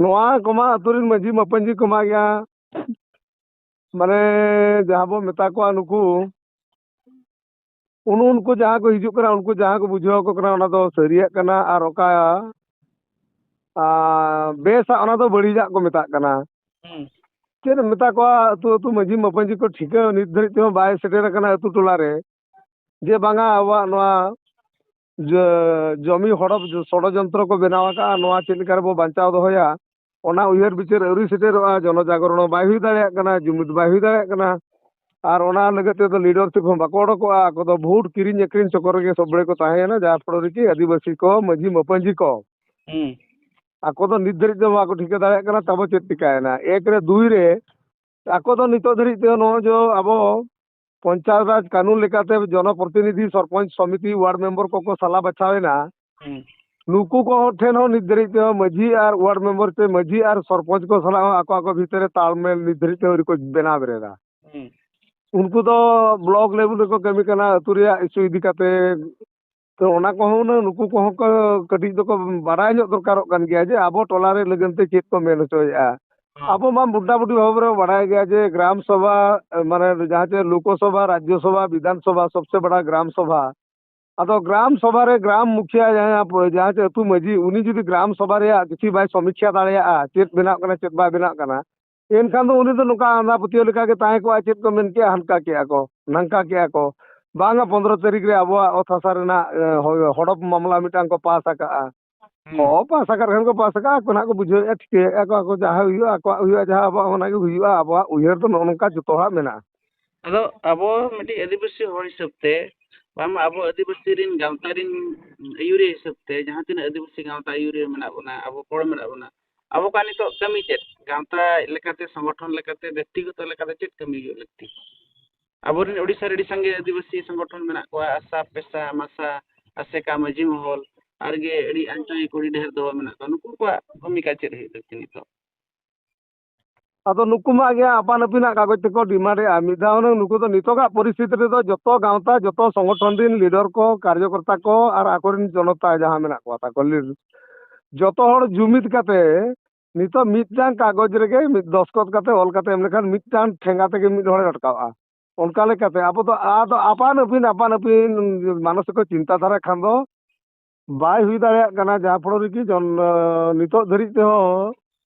ᱱᱚᱣᱟ ᱠᱚᱢᱟ ᱟᱹᱛᱩ ᱨᱮᱱ ᱢᱟᱹᱡᱷᱤ ᱢᱟᱯᱟᱧᱡᱤ ᱠᱚᱢᱟ ᱜᱮᱭᱟ, ᱢᱟᱱᱮ ᱡᱟᱦᱟᱸ ᱵᱚ ᱢᱮᱛᱟ ᱠᱚᱣᱟ ᱱᱩᱠᱩ, ᱩᱱ ᱩᱱᱠᱩ ᱡᱟᱦᱟᱸ ᱠᱚ ᱦᱤᱡᱩᱜ ᱠᱟᱱᱟ, ᱩᱱᱠᱩ ᱡᱟᱦᱟᱸ ᱠᱚ ᱵᱩᱡᱷᱟᱹᱣ ᱟᱠᱚ ᱠᱟᱱᱟ, ᱚᱱᱟ ᱫᱚ ᱥᱟᱹᱨᱤᱭᱟᱜ ᱠᱟᱱᱟ᱾ ᱟᱨ ᱚᱠᱟ, ᱟᱸ, ᱵᱮᱥᱟᱜ, ᱚᱱᱟ ᱫᱚ ᱵᱟᱹᱲᱤᱡᱟᱜ ᱠᱚ ᱢᱮᱛᱟᱜ ᱠᱟᱱᱟ᱾ ᱦᱩᱸ᱾ ᱪᱮᱫ ᱮᱢ ᱢᱮᱛᱟ ᱠᱚᱣᱟ, ᱟᱹᱛᱩ ᱟᱹᱛᱩ ᱢᱟᱹᱡᱷᱤ ᱢᱟᱯᱟᱧᱡᱤ ᱠᱚ ᱴᱷᱤᱠᱟᱹ ᱱᱤᱛ ᱫᱷᱟᱹᱨᱤᱡ ᱛᱮᱦᱚᱸ ᱵᱟᱭ ᱥᱮᱴᱮᱨ ᱟᱠᱟᱱᱟ ᱟᱹᱛᱩ ᱴᱚᱞᱟ ᱨᱮ, ᱡᱮ ᱵᱟᱝᱟ ᱟᱵᱚᱣᱟᱜ ᱱᱚᱣᱟ ᱡᱚ-, ᱡᱚᱢᱤ ᱦᱚᱲᱚᱯ ᱡᱚ-, ᱥᱚᱲᱚᱡᱚᱱᱛᱨᱚ ᱠᱚ ᱵᱮᱱᱟᱣ ᱟᱠᱟᱫᱼᱟ, ᱱᱚᱣᱟ ᱪᱮᱫ ᱞᱮᱠᱟ ᱨᱮᱵᱚ ᱵᱟᱧᱪᱟᱣ ᱫᱚᱦᱚᱭᱟ, ᱚᱱᱟ ᱩᱭᱦᱟᱹᱨ ᱵᱤᱪᱟᱹᱨ ᱟᱹᱣᱨᱤ ᱥᱮᱴᱮᱨᱚᱜᱼᱟ᱾ ᱡᱚᱱᱚᱡᱟᱜᱚᱨᱚᱬ ᱦᱚᱸ ᱵᱟᱭ ᱦᱩᱭ ᱫᱟᱲᱮᱭᱟᱜ ᱠᱟᱱᱟ, ᱡᱩᱢᱤᱫ ᱵᱟᱭ ᱦᱩᱭ ᱫᱟᱲᱮᱭᱟᱜ ᱠᱟᱱᱟ᱾ ᱟᱨ ᱚᱱᱟ ᱞᱟᱹᱜᱤᱫ ᱛᱮᱫᱚ ᱞᱤᱰᱟᱨᱥᱤᱯ ᱦᱚᱸ ᱵᱟᱠᱚ ᱚᱰᱚᱠᱚᱜᱼᱟ᱾ ᱟᱠᱚ ᱫᱚ ᱵᱷᱳᱴ ᱠᱤᱨᱤᱧ ᱟᱹᱠᱷᱨᱤᱧ ᱪᱚᱠᱚᱨ ᱨᱮᱜᱮ ᱥᱚᱵ ᱵᱮᱲᱮ ᱠᱚ ᱛᱟᱦᱮᱸᱭᱮᱱᱟ, ᱡᱟᱦᱟᱸ ᱯᱷᱚᱲᱚ ᱨᱮᱜᱮ ᱟᱹᱫᱤᱵᱟᱹᱥᱤ ᱠᱚ, ᱢᱟᱹᱡᱷᱤ ᱢᱟᱯᱟᱹᱡᱷᱤ ᱠᱚ, ᱦᱩᱸ᱾ ᱟᱠᱚ ᱫᱚ ᱱᱤᱛ ᱫᱷᱟᱹᱨᱤᱡ ᱛᱮ ᱵᱟᱠᱚ ᱴᱷᱤᱠᱟᱹ ᱫᱟᱲᱮᱭᱟᱜ ᱠᱟᱱᱟ, ᱛᱟᱵᱚ ᱪᱮᱫ ᱪᱤᱠᱟᱭᱮᱱᱟ? ᱮᱠ ᱨᱮ, ᱫᱩᱭ ᱨᱮ, ᱟᱠᱚ ᱫᱚ ᱱᱤᱛᱚᱜ ᱫᱷᱟᱹᱨᱤᱡ ᱛᱮ ᱱᱚᱜᱼᱚᱭ ᱡᱮ ᱟᱵᱚ ᱯᱚᱧᱪᱟᱭᱮᱛ ᱨᱟᱡᱽ ᱠᱟᱹᱱᱩᱱ ᱞᱮᱠᱟᱛᱮ ᱡᱚᱱᱚᱯᱨᱚᱛᱤᱱᱤᱫᱷᱤ, ᱥᱚᱨᱯᱚᱧᱪ ᱥᱚᱢᱤᱛᱤ, ᱣᱟᱨᱰ ᱢᱮᱢᱵᱚᱨ ᱠᱚᱠᱚ ᱥᱟᱞᱟ ᱵᱟᱪᱷᱟᱣ ᱮᱱᱟ, ᱦᱩᱸ᱾ ᱱᱩᱠᱩ ᱠᱚ ᱴᱷᱮᱱ ᱦᱚᱸ ᱱᱤᱛ ᱫᱷᱟᱹᱨᱤᱡ ᱛᱮᱦᱚᱸ ᱢᱟᱹᱡᱷᱤ ᱟᱨ ᱣᱟᱨᱰ ᱢᱮᱢᱵᱚᱨ ᱥᱮ ᱢᱟᱹᱡᱷᱤ ᱟᱨ ᱥᱚᱨᱯᱚᱧᱪ ᱠᱚ ᱥᱟᱞᱟᱜ ᱦᱚᱸ ᱟᱠᱚ ᱟᱠᱚ ᱵᱷᱤᱛᱟᱹᱨ ᱨᱮ ᱛᱟᱞᱢᱮᱞ ᱱᱤᱛ ᱫᱷᱟᱹᱨᱤᱡ ᱛᱮ ᱟᱹᱣᱨᱤ ᱠᱚ ᱵᱮᱱᱟᱣ ᱵᱮᱨᱮᱫᱟ᱾ ᱦᱩᱸ᱾ ᱩᱱᱠᱩ ᱫᱚ ᱵᱞᱚᱠ ᱞᱮᱵᱮᱞ ᱨᱮᱠᱚ ᱠᱟᱹᱢᱤ ᱠᱟᱱᱟ, ᱟᱹᱛᱩ ᱨᱮᱭᱟᱜ ᱤᱥᱩ ᱤᱫᱤ ᱠᱟᱛᱮ᱾ ᱛᱚ ᱚᱱᱟ ᱠᱚᱦᱚᱸ ᱦᱩᱱᱟᱹᱝ ᱱᱩᱠᱩ ᱠᱚᱦᱚᱸ ᱠᱚ ᱠᱟᱹᱴᱤᱡ ᱫᱚᱠᱚ ᱵᱟᱲᱟᱭ ᱧᱚᱜ ᱫᱚᱨᱠᱟᱨᱚᱜ ᱠᱟᱱ ᱜᱮᱭᱟ ᱡᱮ ᱟᱵᱚ ᱴᱚᱞᱟ ᱨᱮ ᱞᱟᱹᱜᱤᱫ ᱛᱮ ᱪᱮᱫ ᱠᱚ ᱢᱮᱱ ᱦᱚᱪᱚᱭᱮᱫᱼᱟ᱾ ᱦᱮᱸ᱾ ᱟᱵᱚ ᱢᱟ ᱢᱚᱴᱟᱢᱩᱴᱤ ᱵᱷᱟᱵᱽ ᱨᱮ ᱵᱟᱲᱟᱭ ᱜᱮᱭᱟ ᱡᱮ ᱜᱨᱟᱢ ᱥᱚᱵᱷᱟ, ᱢᱟᱱᱮ ᱡᱟᱦᱟᱸ ᱪᱮ ᱞᱳᱠᱚ ᱥᱚᱵᱷᱟ, ᱨᱟᱡᱽᱡᱚ ᱥᱚᱵᱷᱟ, ᱵᱤᱫᱷᱟᱱ ᱥᱚᱵᱷᱟ, ᱥᱚᱵᱥᱮ ᱵᱟᱲᱟ ᱜᱨᱟᱢ ᱥᱚᱵᱷᱟ᱾ ᱟᱫᱚ ᱜᱨᱟᱢ ᱥᱚᱵᱷᱟ ᱨᱮ ᱜᱨᱟᱢ ᱢᱩᱠᱷᱤᱭᱟ ᱡᱟᱦᱟᱸᱭ ᱟᱯ-, ᱡᱟᱦᱟᱸ ᱪᱮ ᱟᱹᱛᱩ ᱢᱟᱹᱡᱷᱤ, ᱩᱱᱤ ᱡᱩᱫᱤ ᱜᱨᱟᱢ ᱥᱚᱵᱷᱟ ᱨᱮᱭᱟᱜ ᱠᱤᱪᱷᱩ ᱵᱟᱭ ᱥᱚᱢᱤᱠᱷᱟ ᱫᱟᱲᱮᱭᱟᱜᱼᱟ, ᱪᱮᱫ ᱵᱮᱱᱟᱜ ᱠᱟᱱᱟ, ᱪᱮᱫ ᱵᱟᱭ ᱵᱮᱱᱟᱜ ᱠᱟᱱᱟ, ᱮᱱᱠᱷᱟᱱ ᱫᱚ ᱩᱱᱤ ᱫᱚ ᱱᱚᱝᱠᱟ ᱟᱸᱫᱷᱟ ᱯᱟᱹᱛᱭᱟᱹᱣ ᱞᱮᱠᱟ ᱜᱮ ᱛᱟᱦᱮᱸ ᱠᱚᱜᱼᱟ, ᱪᱮᱫ ᱠᱚ ᱢᱮᱱ ᱠᱮᱜᱼᱟ, ᱦᱟᱱᱠᱟ ᱠᱮᱜᱼᱟ ᱠᱚ, ᱱᱟᱝᱠᱟ ᱠᱮᱜᱼᱟ ᱠᱚ, ᱵᱟᱝᱟ ᱯᱚᱱᱫᱽᱨᱚ ᱛᱟᱹᱨᱤᱠᱷ ᱨᱮ ᱟᱵᱚᱣᱟᱜ ᱚᱛ ᱦᱟᱥᱟ ᱨᱮᱱᱟᱜ, ᱮ, ᱦᱚ-, ᱦᱚᱲᱚᱯ ᱢᱟᱢᱞᱟ ᱢᱤᱫᱴᱟᱝ ᱠᱚ ᱯᱟᱥ ᱟᱠᱟᱜᱼᱟ᱾ ᱦᱩᱸ᱾ ᱦᱚᱸ, ᱯᱟᱥ ᱟᱠᱟᱫ ᱠᱷᱟᱱ ᱠᱚ ᱯᱟᱥ ᱟᱠᱟᱫᱼᱟ, ᱟᱠᱚ ᱱᱟᱦᱟᱜ ᱠᱚ ᱵᱩᱡᱷᱟᱹᱣᱮᱫᱼᱟ, ᱴᱷᱤᱠᱟᱹᱭᱮᱫᱼᱟ ᱠᱚ, ᱟᱠᱚ ᱡᱟᱦᱟᱸ ᱦᱩᱭᱩᱜᱼᱟ, ᱟᱠᱚᱣᱟᱜ ᱦᱩᱭᱩᱜᱼᱟ, ᱡᱟᱦᱟᱸ ᱟᱵᱚᱣᱟᱜ ᱚᱱᱟ ᱜᱮ ᱦᱩᱭᱩᱜᱼᱟ, ᱟᱵᱚᱣᱟᱜ ᱩᱭᱦᱟᱹᱨ ᱫᱚ ᱱᱚᱜᱼᱚ ᱱᱚᱝᱠᱟ ᱡᱚᱛᱚ ᱦᱚᱲᱟᱜ ᱢᱮᱱᱟᱜᱼᱟ᱾ ᱟᱫᱚ ᱟᱵᱚ ᱢᱤᱫᱴᱤᱡ ᱟᱹᱫᱤᱵᱟᱹᱥᱤ ᱦᱚᱲ ᱦᱤᱥᱟᱹᱵ ᱛᱮ, ᱵᱟᱝᱢᱟ ᱟᱵᱚ ᱟᱹᱫᱤᱵᱟᱹᱥᱤ ᱨᱮᱱ ᱜᱟᱶᱛᱟ ᱨᱮᱱ ᱟᱹᱭᱩᱨᱤᱭᱟᱹ ᱦᱤᱥᱟᱹᱵ ᱛᱮ, ᱡᱟᱦᱟᱸ ᱛᱤᱱᱟᱹᱜ ᱟᱹᱫᱤᱵᱟᱹᱥᱤ ᱜᱟᱶᱛᱟ ᱟᱹᱭᱩᱨᱤᱭᱟᱹ ᱢᱮᱱᱟᱜ ᱵᱚᱱᱟ, ᱟᱵᱚ ᱠᱚᱲᱟ ᱢᱮᱱᱟᱜ ᱵᱚᱱᱟ, ᱟᱵᱚ ᱠᱚᱣᱟᱜ ᱱᱤᱛᱚᱜ ᱠᱟᱹᱢᱤ ᱪᱮᱫ? ᱜᱟᱶᱛᱟ ᱞᱮᱠᱟᱛᱮ, ᱥᱚᱝᱜᱚᱴᱷᱚᱱ ᱞᱮᱠᱟᱛᱮ, ᱵᱮᱠᱛᱤᱜᱚᱛᱚ ᱞᱮᱠᱟᱛᱮ ᱪᱮᱫ ᱠᱟᱹᱢᱤ ᱦᱩᱭᱩᱜ ᱞᱟᱹᱠᱛᱤ? ᱟᱵᱚᱨᱮᱱ ᱳᱰᱤᱥᱟ ᱨᱮ ᱟᱹᱰᱤ ᱥᱟᱸᱜᱮ ᱟᱹᱫᱤᱵᱟᱹᱥᱤ ᱥᱚᱝᱜᱚᱴᱷᱚᱱ ᱢᱮᱱᱟᱜ ᱠᱚᱣᱟ, ᱟᱥᱟ, ᱯᱮᱥᱟ, ᱢᱟᱥᱟ, ᱟᱥᱮᱠᱟ, ᱢᱟᱹᱡᱷᱤ ᱢᱚᱦᱚᱞ, ᱟᱨ ᱜᱮ ᱟᱹᱰᱤ ᱟᱱᱪᱚᱭ ᱠᱚ ᱟᱹᱰᱤ ᱰᱷᱮᱨ ᱫᱚᱦᱚ ᱢᱮᱱᱟᱜ ᱠᱚᱣᱟ᱾ ᱱᱩᱠᱩ ᱠᱚᱣᱟᱜ ᱵᱷᱩᱢᱤᱠᱟ ᱪᱮᱫ ᱦᱩᱭᱩᱜ ᱞᱟᱹᱠᱛᱤ ᱱᱤᱛᱚᱜ? ᱟᱫᱚ ᱱᱩᱠᱩ ᱢᱟ ᱜᱮ ᱟᱯᱟᱱ ᱟᱹᱯᱤᱱᱟᱜ ᱠᱟᱜᱚᱡᱽ ᱛᱮᱠᱚ ᱰᱤᱢᱟᱱᱰᱮᱜᱼᱟ᱾ ᱢᱤᱫ ᱫᱷᱟᱣ ᱦᱩᱱᱟᱹᱝ ᱱᱩᱠᱩ ᱫᱚ ᱱᱤᱛᱚᱜᱟᱜ ᱯᱚᱨᱤᱥᱛᱷᱤᱛᱤ ᱨᱮᱫᱚ ᱡᱚᱛᱚ ᱜᱟᱶᱛᱟ, ᱡᱚᱛᱚ ᱥᱚᱝᱜᱚᱴᱷᱚᱱ ᱨᱤᱱ ᱞᱤᱰᱟᱨ ᱠᱚ, ᱠᱟᱨᱡᱚᱠᱚᱨᱛᱟ ᱠᱚ ᱟᱨ ᱟᱠᱚᱨᱮᱱ ᱡᱚᱱᱚᱛᱟ ᱡᱟᱦᱟᱸ ᱢᱮᱱᱟᱜ ᱠᱚᱣᱟ ᱛᱟᱠᱚ, ᱞᱤᱰ-, ᱡᱚᱛᱚ ᱦᱚᱲ ᱡᱩᱢᱤᱫ ᱠᱟᱛᱮ ᱱᱤᱛᱚᱜ ᱢᱤᱫᱴᱟᱝ ᱠᱟᱜᱚᱡᱽ ᱨᱮᱜᱮ ᱢᱤᱫ ᱫᱚᱥᱠᱚᱛ ᱠᱟᱛᱮ ᱚᱞ ᱠᱟᱛᱮ ᱮᱢ ᱞᱮᱠᱷᱟᱱ ᱢᱤᱫᱴᱟᱝ ᱴᱷᱮᱸᱜᱟ ᱛᱮᱜᱮ ᱢᱤᱫ ᱦᱚᱲᱮ ᱨᱟᱴᱠᱟᱣᱜᱼᱟ᱾ ᱚᱱᱠᱟ ᱞᱮᱠᱟᱛᱮ ᱟᱵᱚ ᱫᱚ ᱟᱫᱚ ᱟᱯᱟᱱ ᱟᱹᱯᱤᱱ, ᱟᱯᱟᱱ ᱟᱹᱯᱤᱱ ᱢᱟᱱᱚᱥᱤᱠᱚ ᱪᱤᱱᱛᱟᱹ ᱫᱷᱟᱨᱟ ᱠᱷᱟᱱ ᱫᱚ ᱵᱟᱭ ᱦᱩᱭ ᱫᱟᱲᱮᱭᱟᱜ ᱠᱟᱱᱟ, ᱡᱟᱦᱟᱸ ᱯᱷᱚᱲᱚ ᱨᱮᱜᱮ ᱡᱚᱱ-, ᱱᱤᱛᱚᱜ ᱫᱷᱟᱹᱨᱤᱡ ᱛᱮᱦᱚᱸ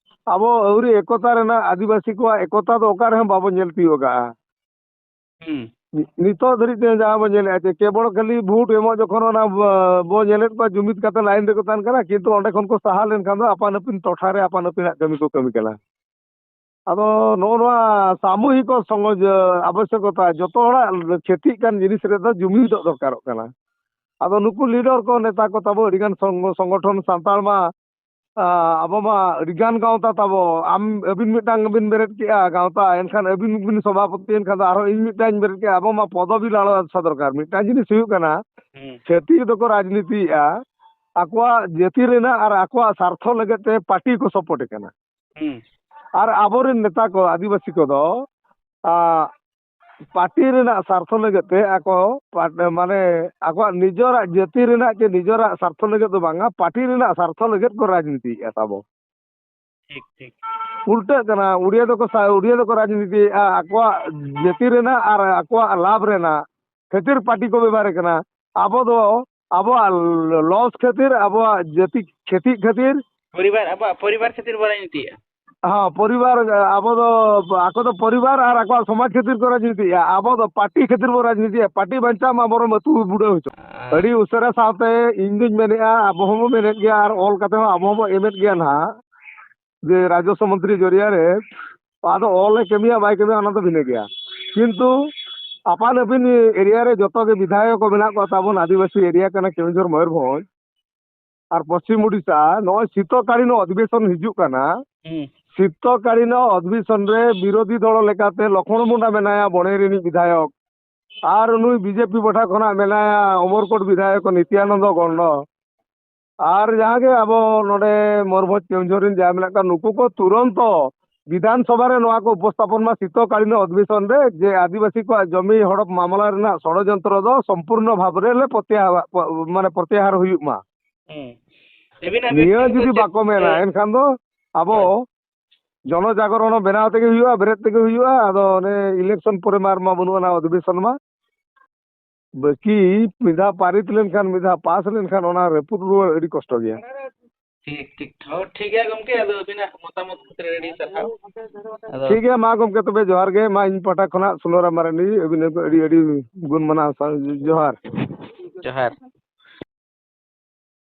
ᱟᱵᱚ ᱟᱹᱣᱨᱤ ᱮᱠᱚᱛᱟ ᱨᱮᱱᱟᱜ, ᱟᱹᱫᱤᱵᱟᱹᱥᱤ ᱠᱚᱣᱟᱜ ᱮᱠᱚᱛᱟ ᱫᱚ ᱚᱠᱟ ᱨᱮᱦᱚᱸ ᱵᱟᱵᱚ ᱧᱮᱞ ᱛᱤᱭᱳᱜ ᱟᱠᱟᱜᱼᱟ᱾ ᱦᱩᱸ᱾ ᱱᱤᱛᱚᱜ ᱫᱷᱟᱹᱨᱤᱡ ᱛᱮ ᱡᱟᱦᱟᱸ ᱵᱚ ᱧᱮᱞᱮᱫᱼᱟ, ᱡᱮ ᱠᱮᱵᱚᱞ ᱠᱷᱟᱹᱞᱤ ᱵᱷᱳᱴ ᱮᱢᱚᱜ ᱡᱚᱠᱷᱚᱱ ᱚᱱᱟ ᱵᱚ, ᱵᱚ ᱧᱮᱞᱮᱫ ᱠᱚᱣᱟ ᱡᱩᱢᱤᱫ ᱠᱟᱛᱮ ᱞᱟᱭᱤᱱ ᱨᱮᱠᱚ ᱛᱟᱦᱮᱱ ᱠᱟᱱᱟ, ᱠᱤᱱᱛᱩ ᱚᱸᱰᱮ ᱠᱷᱚᱱ ᱠᱚ ᱥᱟᱦᱟ ᱞᱮᱱᱠᱷᱟᱱ ᱫᱚ ᱟᱯᱟᱱ ᱟᱹᱯᱤᱱ ᱴᱚᱴᱷᱟ ᱨᱮ ᱟᱯᱟᱱ ᱟᱹᱯᱤᱱᱟᱜ ᱠᱟᱹᱢᱤ ᱠᱚ ᱠᱟᱹᱢᱤ ᱠᱟᱱᱟ᱾ ᱟᱫᱚ ᱱᱚᱜᱼᱚ ᱱᱚᱣᱟ ᱥᱟᱢᱩᱦᱤᱠ ᱥᱚᱝᱜᱚ-, ᱟᱵᱚᱥᱭᱚᱠᱚᱛᱟ, ᱡᱚᱛᱚ ᱦᱚᱲᱟᱜ ᱠᱷᱮᱛᱤᱜ ᱠᱟᱱ ᱡᱤᱱᱤᱥ ᱨᱮᱫᱚ ᱡᱩᱢᱤᱫᱚᱜ ᱫᱚᱨᱠᱟᱨᱚᱜ ᱠᱟᱱᱟ᱾ ᱟᱫᱚ ᱱᱩᱠᱩ ᱞᱤᱰᱟᱨ ᱠᱚ, ᱱᱮᱛᱟ ᱠᱚ ᱛᱟᱵᱚ ᱟᱹᱰᱤᱜᱟᱱ ᱥᱚᱝᱜᱚ-, ᱥᱚᱝᱜᱚᱴᱷᱚᱱ, ᱥᱟᱱᱛᱟᱲ ᱢᱟ, ᱟ, ᱟᱵᱚ ᱢᱟ ᱟᱹᱰᱤᱜᱟᱱ ᱜᱟᱶᱛᱟ ᱛᱟᱵᱚ᱾ ᱟᱢ, ᱟᱹᱵᱤᱱ ᱢᱤᱫᱴᱟᱝ ᱵᱤᱱ ᱵᱮᱨᱮᱫ ᱠᱮᱜᱼᱟ ᱜᱟᱶᱛᱟ, ᱮᱱᱠᱷᱟᱱ ᱟᱹᱵᱤᱱ ᱵᱤᱱ ᱥᱚᱵᱷᱟᱯᱚᱛᱤ ᱮᱱ ᱠᱷᱟᱱ ᱫᱚ ᱟᱨᱦᱚᱸ ᱤᱧ ᱢᱤᱫᱴᱟᱝ ᱤᱧ ᱵᱮᱨᱮᱫ ᱠᱮᱜᱼᱟ᱾ ᱟᱵᱚ ᱢᱟ ᱯᱚᱫᱚᱵᱤ ᱞᱟᱲᱟᱣ ᱫᱚᱨᱠᱟᱨ᱾ ᱢᱤᱫᱴᱟᱝ ᱡᱤᱱᱤᱥ ᱦᱩᱭᱩᱜ ᱠᱟᱱᱟ, ᱦᱩᱸ᱾ ᱪᱷᱟᱹᱛᱤᱠ ᱫᱚᱠᱚ ᱨᱟᱡᱽᱱᱤᱛᱤᱭᱮᱜᱼᱟ, ᱟᱠᱚᱣᱟᱜ ᱡᱟᱹᱛᱤ ᱨᱮᱱᱟᱜ ᱟᱨ ᱟᱠᱚᱣᱟᱜ ᱥᱟᱨᱛᱷᱚ ᱞᱟᱹᱜᱤᱫ ᱛᱮ ᱯᱟᱨᱴᱤ ᱠᱚ ᱥᱟᱯᱳᱨᱴ ᱠᱟᱱᱟ᱾ ᱦᱩᱸ᱾ ᱟᱨ ᱟᱵᱚᱨᱮᱱ ᱱᱮᱛᱟ ᱠᱚ, ᱟᱹᱫᱤᱵᱟᱹᱥᱤ ᱠᱚᱫᱚ, ᱟ, ᱯᱟᱨᱴᱤ ᱨᱮᱱᱟᱜ ᱥᱟᱨᱛᱷᱚ ᱞᱟᱹᱜᱤᱫ ᱛᱮ ᱟᱠᱚ ᱯᱟᱴ-, ᱢᱟᱱᱮ ᱟᱠᱚᱣᱟᱜ ᱱᱤᱡᱚᱨᱟᱜ ᱡᱟᱹᱛᱤ ᱨᱮᱱᱟᱜ ᱪᱮ ᱱᱤᱡᱚᱨᱟᱜ ᱥᱟᱨᱛᱷᱚ ᱞᱟᱹᱜᱤᱫ ᱫᱚ ᱵᱟᱝᱟ, ᱯᱟᱨᱴᱤ ᱨᱮᱱᱟᱜ ᱥᱟᱨᱛᱷᱚ ᱞᱟᱹᱜᱤᱫ ᱠᱚ ᱨᱟᱡᱽᱱᱤᱛᱤᱭᱮᱫᱼᱟ ᱛᱟᱵᱚ᱾ ᱴᱷᱤᱠ, ᱴᱷᱤᱠ᱾ ᱩᱞᱴᱟᱹᱜ ᱠᱟᱱᱟ, ᱩᱲᱤᱭᱟ ᱫᱚᱠᱚ ᱥᱟ-, ᱩᱲᱤᱭᱟ ᱫᱚᱠᱚ ᱨᱟᱡᱽᱱᱤᱛᱤᱭᱮᱫᱼᱟ ᱟᱠᱚᱣᱟᱜ ᱡᱟᱹᱛᱤ ᱨᱮᱱᱟᱜ ᱟᱨ ᱟᱠᱚᱣᱟᱜ ᱞᱟᱵᱷ ᱨᱮᱱᱟᱜ ᱠᱷᱟᱹᱛᱤᱨ ᱯᱟᱨᱴᱤ ᱠᱚ ᱵᱮᱵᱷᱟᱨᱮᱫ ᱠᱟᱱᱟ᱾ ᱟᱵᱚ ᱫᱚ ᱟᱵᱚᱣᱟᱜ ᱞᱚᱥ ᱠᱷᱟᱹᱛᱤᱨ, ᱟᱵᱚᱣᱟᱜ ᱡᱟᱹᱛᱤ ᱠᱷᱮᱛᱤ ᱠᱷᱟᱹᱛᱤᱨ, ᱯᱚᱨᱤᱵᱟᱨ, ᱟᱵᱚᱣᱟᱜ ᱯᱚᱨᱤᱵᱟᱨ ᱠᱷᱟᱹᱛᱤᱨ ᱵᱚ ᱨᱟᱡᱽᱱᱤᱛᱤᱭᱮᱫᱼᱟ᱾ ᱦᱚᱸ, ᱯᱚᱨᱤᱵᱟᱨ, ᱟᱵᱚ ᱫᱚ, ᱟᱠᱚ ᱫᱚ ᱯᱚᱨᱤᱵᱟᱨ ᱟᱨ ᱟᱠᱚᱣᱟᱜ ᱥᱚᱢᱟᱡᱽ ᱠᱷᱟᱹᱛᱤᱨ ᱠᱚ ᱨᱟᱡᱽᱱᱤᱛᱤᱭᱮᱫᱼᱟ, ᱟᱵᱚ ᱫᱚ ᱯᱟᱨᱴᱤ ᱠᱷᱟᱹᱛᱤᱨ ᱵᱚ ᱨᱟᱡᱽᱱᱤᱛᱤᱭᱮᱫᱼᱟ᱾ ᱯᱟᱨᱴᱤ ᱵᱟᱧᱪᱟᱣ ᱢᱟ ᱵᱚᱨᱚᱢ ᱟᱹᱛᱩ ᱵᱩᱰᱟᱹ ᱦᱚᱪᱚ᱾ ᱦᱮᱸ᱾ ᱟᱹᱰᱤ ᱩᱥᱟᱹᱨᱟ ᱥᱟᱶᱛᱮ ᱤᱧ ᱫᱩᱧ ᱢᱮᱱᱮᱫᱼᱟ, ᱟᱵᱚ ᱦᱚᱸᱵᱚ ᱢᱮᱱᱮᱫ ᱜᱮᱭᱟ ᱟᱨ ᱚᱞ ᱠᱟᱛᱮ ᱦᱚᱸ ᱟᱵᱚ ᱦᱚᱸᱵᱚ ᱮᱢᱮᱫ ᱜᱮᱭᱟ ᱱᱟᱦᱟᱜ, ᱡᱮ ᱨᱟᱡᱚᱥᱣᱚ ᱢᱚᱱᱛᱨᱤ ᱡᱚᱨᱤᱭᱟ ᱨᱮ ᱟᱫᱚ ᱚᱞ ᱮ ᱠᱟᱹᱢᱤᱭᱟ ᱵᱟᱭ ᱠᱟᱹᱢᱤᱭᱟ ᱚᱱᱟ ᱫᱚ ᱵᱷᱤᱱᱟᱹ ᱜᱮᱭᱟ, ᱠᱤᱱᱛᱩ ᱟᱯᱟᱱ ᱟᱹᱯᱤᱱ ᱮᱨᱤᱭᱟ ᱨᱮ ᱡᱚᱛᱚ ᱜᱮ ᱵᱤᱫᱷᱟᱭᱚᱠ ᱠᱚ ᱢᱮᱱᱟᱜ ᱠᱚᱣᱟ ᱛᱟᱵᱚᱱ, ᱟᱹᱫᱤᱵᱟᱹᱥᱤ ᱮᱨᱤᱭᱟ ᱠᱟᱱᱟ ᱠᱮᱣᱚᱱᱡᱷᱚᱨ ᱢᱚᱭᱩᱨᱵᱷᱚᱸᱡᱽ ᱟᱨ ᱯᱚᱥᱪᱤᱢ ᱳᱰᱤᱥᱟ᱾ ᱱᱚᱜᱼᱚᱭ ᱥᱤᱛᱚᱠᱟᱞᱤᱱ ᱚᱫᱷᱤᱵᱮᱥᱚᱱ ᱦᱤᱡᱩᱜ ᱠᱟᱱᱟ, ᱦᱩᱸ᱾ ᱥᱤᱛᱚᱠᱟᱞᱤᱱ ᱚᱫᱷᱤᱵᱮᱥᱚᱱ ᱨᱮ ᱵᱤᱨᱳᱫᱷᱤ ᱫᱚᱞ ᱞᱮᱠᱟᱛᱮ ᱞᱚᱠᱷᱚᱬ ᱢᱩᱱᱰᱟ ᱢᱮᱱᱟᱭᱟ, ᱵᱚᱬᱮ ᱨᱤᱱᱤᱡ ᱵᱤᱫᱷᱟᱭᱚᱠ, ᱟᱨ ᱱᱩᱭ ᱵᱤᱡᱮᱯᱤ ᱯᱟᱦᱴᱟ ᱠᱷᱚᱱᱟᱜ ᱢᱮᱱᱟᱭᱟ ᱚᱢᱚᱨᱠᱳᱴ ᱵᱤᱫᱷᱟᱭᱚᱠ ᱱᱤᱛᱭᱟᱱᱚᱱᱫᱚ ᱜᱚᱱᱰᱚ᱾ ᱟᱨ ᱡᱟᱦᱟᱸ ᱜᱮ ᱟᱵᱚ ᱱᱚᱰᱮ ᱢᱚᱭᱩᱨᱵᱷᱚᱸᱡᱽ ᱠᱮᱣᱚᱱᱡᱷᱚᱨ ᱨᱮᱱ ᱡᱟᱦᱟᱸᱭ ᱢᱮᱱᱟᱜ ᱠᱚᱣᱟ, ᱱᱩᱠᱩ ᱠᱚ ᱛᱩᱨᱚᱱᱛᱚ ᱵᱤᱫᱷᱟᱱ ᱥᱚᱵᱷᱟ ᱨᱮ ᱱᱚᱣᱟ ᱠᱚ ᱩᱯᱚᱥᱛᱷᱟᱯᱚᱱ ᱢᱟ ᱥᱤᱛᱚᱠᱟᱞᱤᱱ ᱚᱫᱷᱤᱵᱮᱥᱚᱱ ᱨᱮ, ᱡᱮ ᱟᱹᱫᱤᱵᱟᱹᱥᱤ ᱠᱚᱣᱟᱜ ᱡᱚᱢᱤ ᱦᱚᱲᱚᱯ ᱢᱟᱢᱞᱟ ᱨᱮᱱᱟᱜ ᱥᱚᱲᱚᱡᱚᱱᱛᱨᱚ ᱫᱚ ᱥᱚᱢᱯᱩᱨᱱᱚ ᱵᱷᱟᱵᱽ ᱨᱮ ᱞᱮ ᱯᱨᱚᱛᱭᱟᱦᱟᱨ, ᱢᱟᱱᱮ ᱯᱨᱚᱛᱭᱟᱦᱟᱨ ᱦᱩᱭᱩᱜ ᱢᱟ᱾ ᱦᱩᱸ᱾ ᱟᱹᱵᱤᱱᱟᱜ ᱱᱤᱭᱟᱹ ᱵᱮᱠᱛᱤᱜᱚᱛᱚ ᱡᱩᱫᱤ ᱪᱮᱫ, ᱵᱟᱠᱚ ᱢᱮᱱᱟ, ᱮ, ᱮᱱᱠᱷᱟᱱ ᱫᱚ ᱟᱵᱚ ᱦᱳᱭ᱾ ᱡᱚᱱᱚ ᱡᱟᱜᱚᱨᱚᱱ ᱵᱮᱱᱟᱣ ᱛᱮᱜᱮ ᱦᱩᱭᱩᱜᱼᱟ, ᱵᱮᱨᱮᱫ ᱛᱮᱜᱮ ᱦᱩᱭᱩᱜᱼᱟ᱾ ᱟᱫᱚ ᱚᱱᱮ election ᱯᱚᱨᱮ ᱢᱟ ᱟᱨ ᱢᱟ ᱵᱟᱹᱱᱩᱜ ᱟᱱᱟ ᱚᱫᱷᱤᱵᱮᱥᱚᱱ ᱢᱟ᱾ ᱵᱟᱹᱠᱤ ᱢᱤᱫ ᱫᱷᱟᱣ ᱯᱟᱨᱤᱛ ᱞᱮᱱᱠᱷᱟᱱ, ᱢᱤᱫ ᱫᱷᱟᱣ ᱯᱟᱥ ᱞᱮᱱᱠᱷᱟᱱ ᱚᱱᱟ ᱨᱟᱹᱯᱩᱫ ᱨᱩᱣᱟᱹᱲ ᱟᱹᱰᱤ ᱠᱚᱥᱴᱚ ᱜᱮᱭᱟ᱾ ᱴᱷᱤᱠ, ᱴᱷᱤᱠ᱾ ᱦᱚᱸ, ᱴᱷᱤᱠ ᱜᱮᱭᱟ ᱜᱚᱢᱠᱮ, ᱟᱫᱚ ᱟᱹᱵᱤᱱᱟᱜ ᱢᱚᱛᱟᱢᱚᱛ ᱠᱷᱟᱹᱛᱤᱨ ᱟᱹᱰᱤ ᱥᱟᱨᱦᱟᱣ᱾ ᱟᱫᱚ ᱴᱷᱤᱠ ᱜᱮᱭᱟ, ᱢᱟ ᱜᱚᱢᱠᱮ, ᱛᱚᱵᱮ ᱡᱚᱦᱟᱨ ᱜᱮ᱾ ᱢᱟ ᱤᱧ ᱯᱟᱦᱴᱟ ᱠᱷᱚᱱᱟᱜ ᱥᱩᱱᱟᱹᱨᱟᱢ ᱢᱟᱨᱟᱱᱰᱤ ᱟᱹᱵᱤᱱ ᱟᱹᱰᱤ, ᱟᱹᱰᱤ ᱜᱩᱱ ᱢᱟᱱᱟᱣ ᱥᱟ-, ᱡᱚᱦᱟᱨ᱾ ᱡᱚᱦᱟᱨ᱾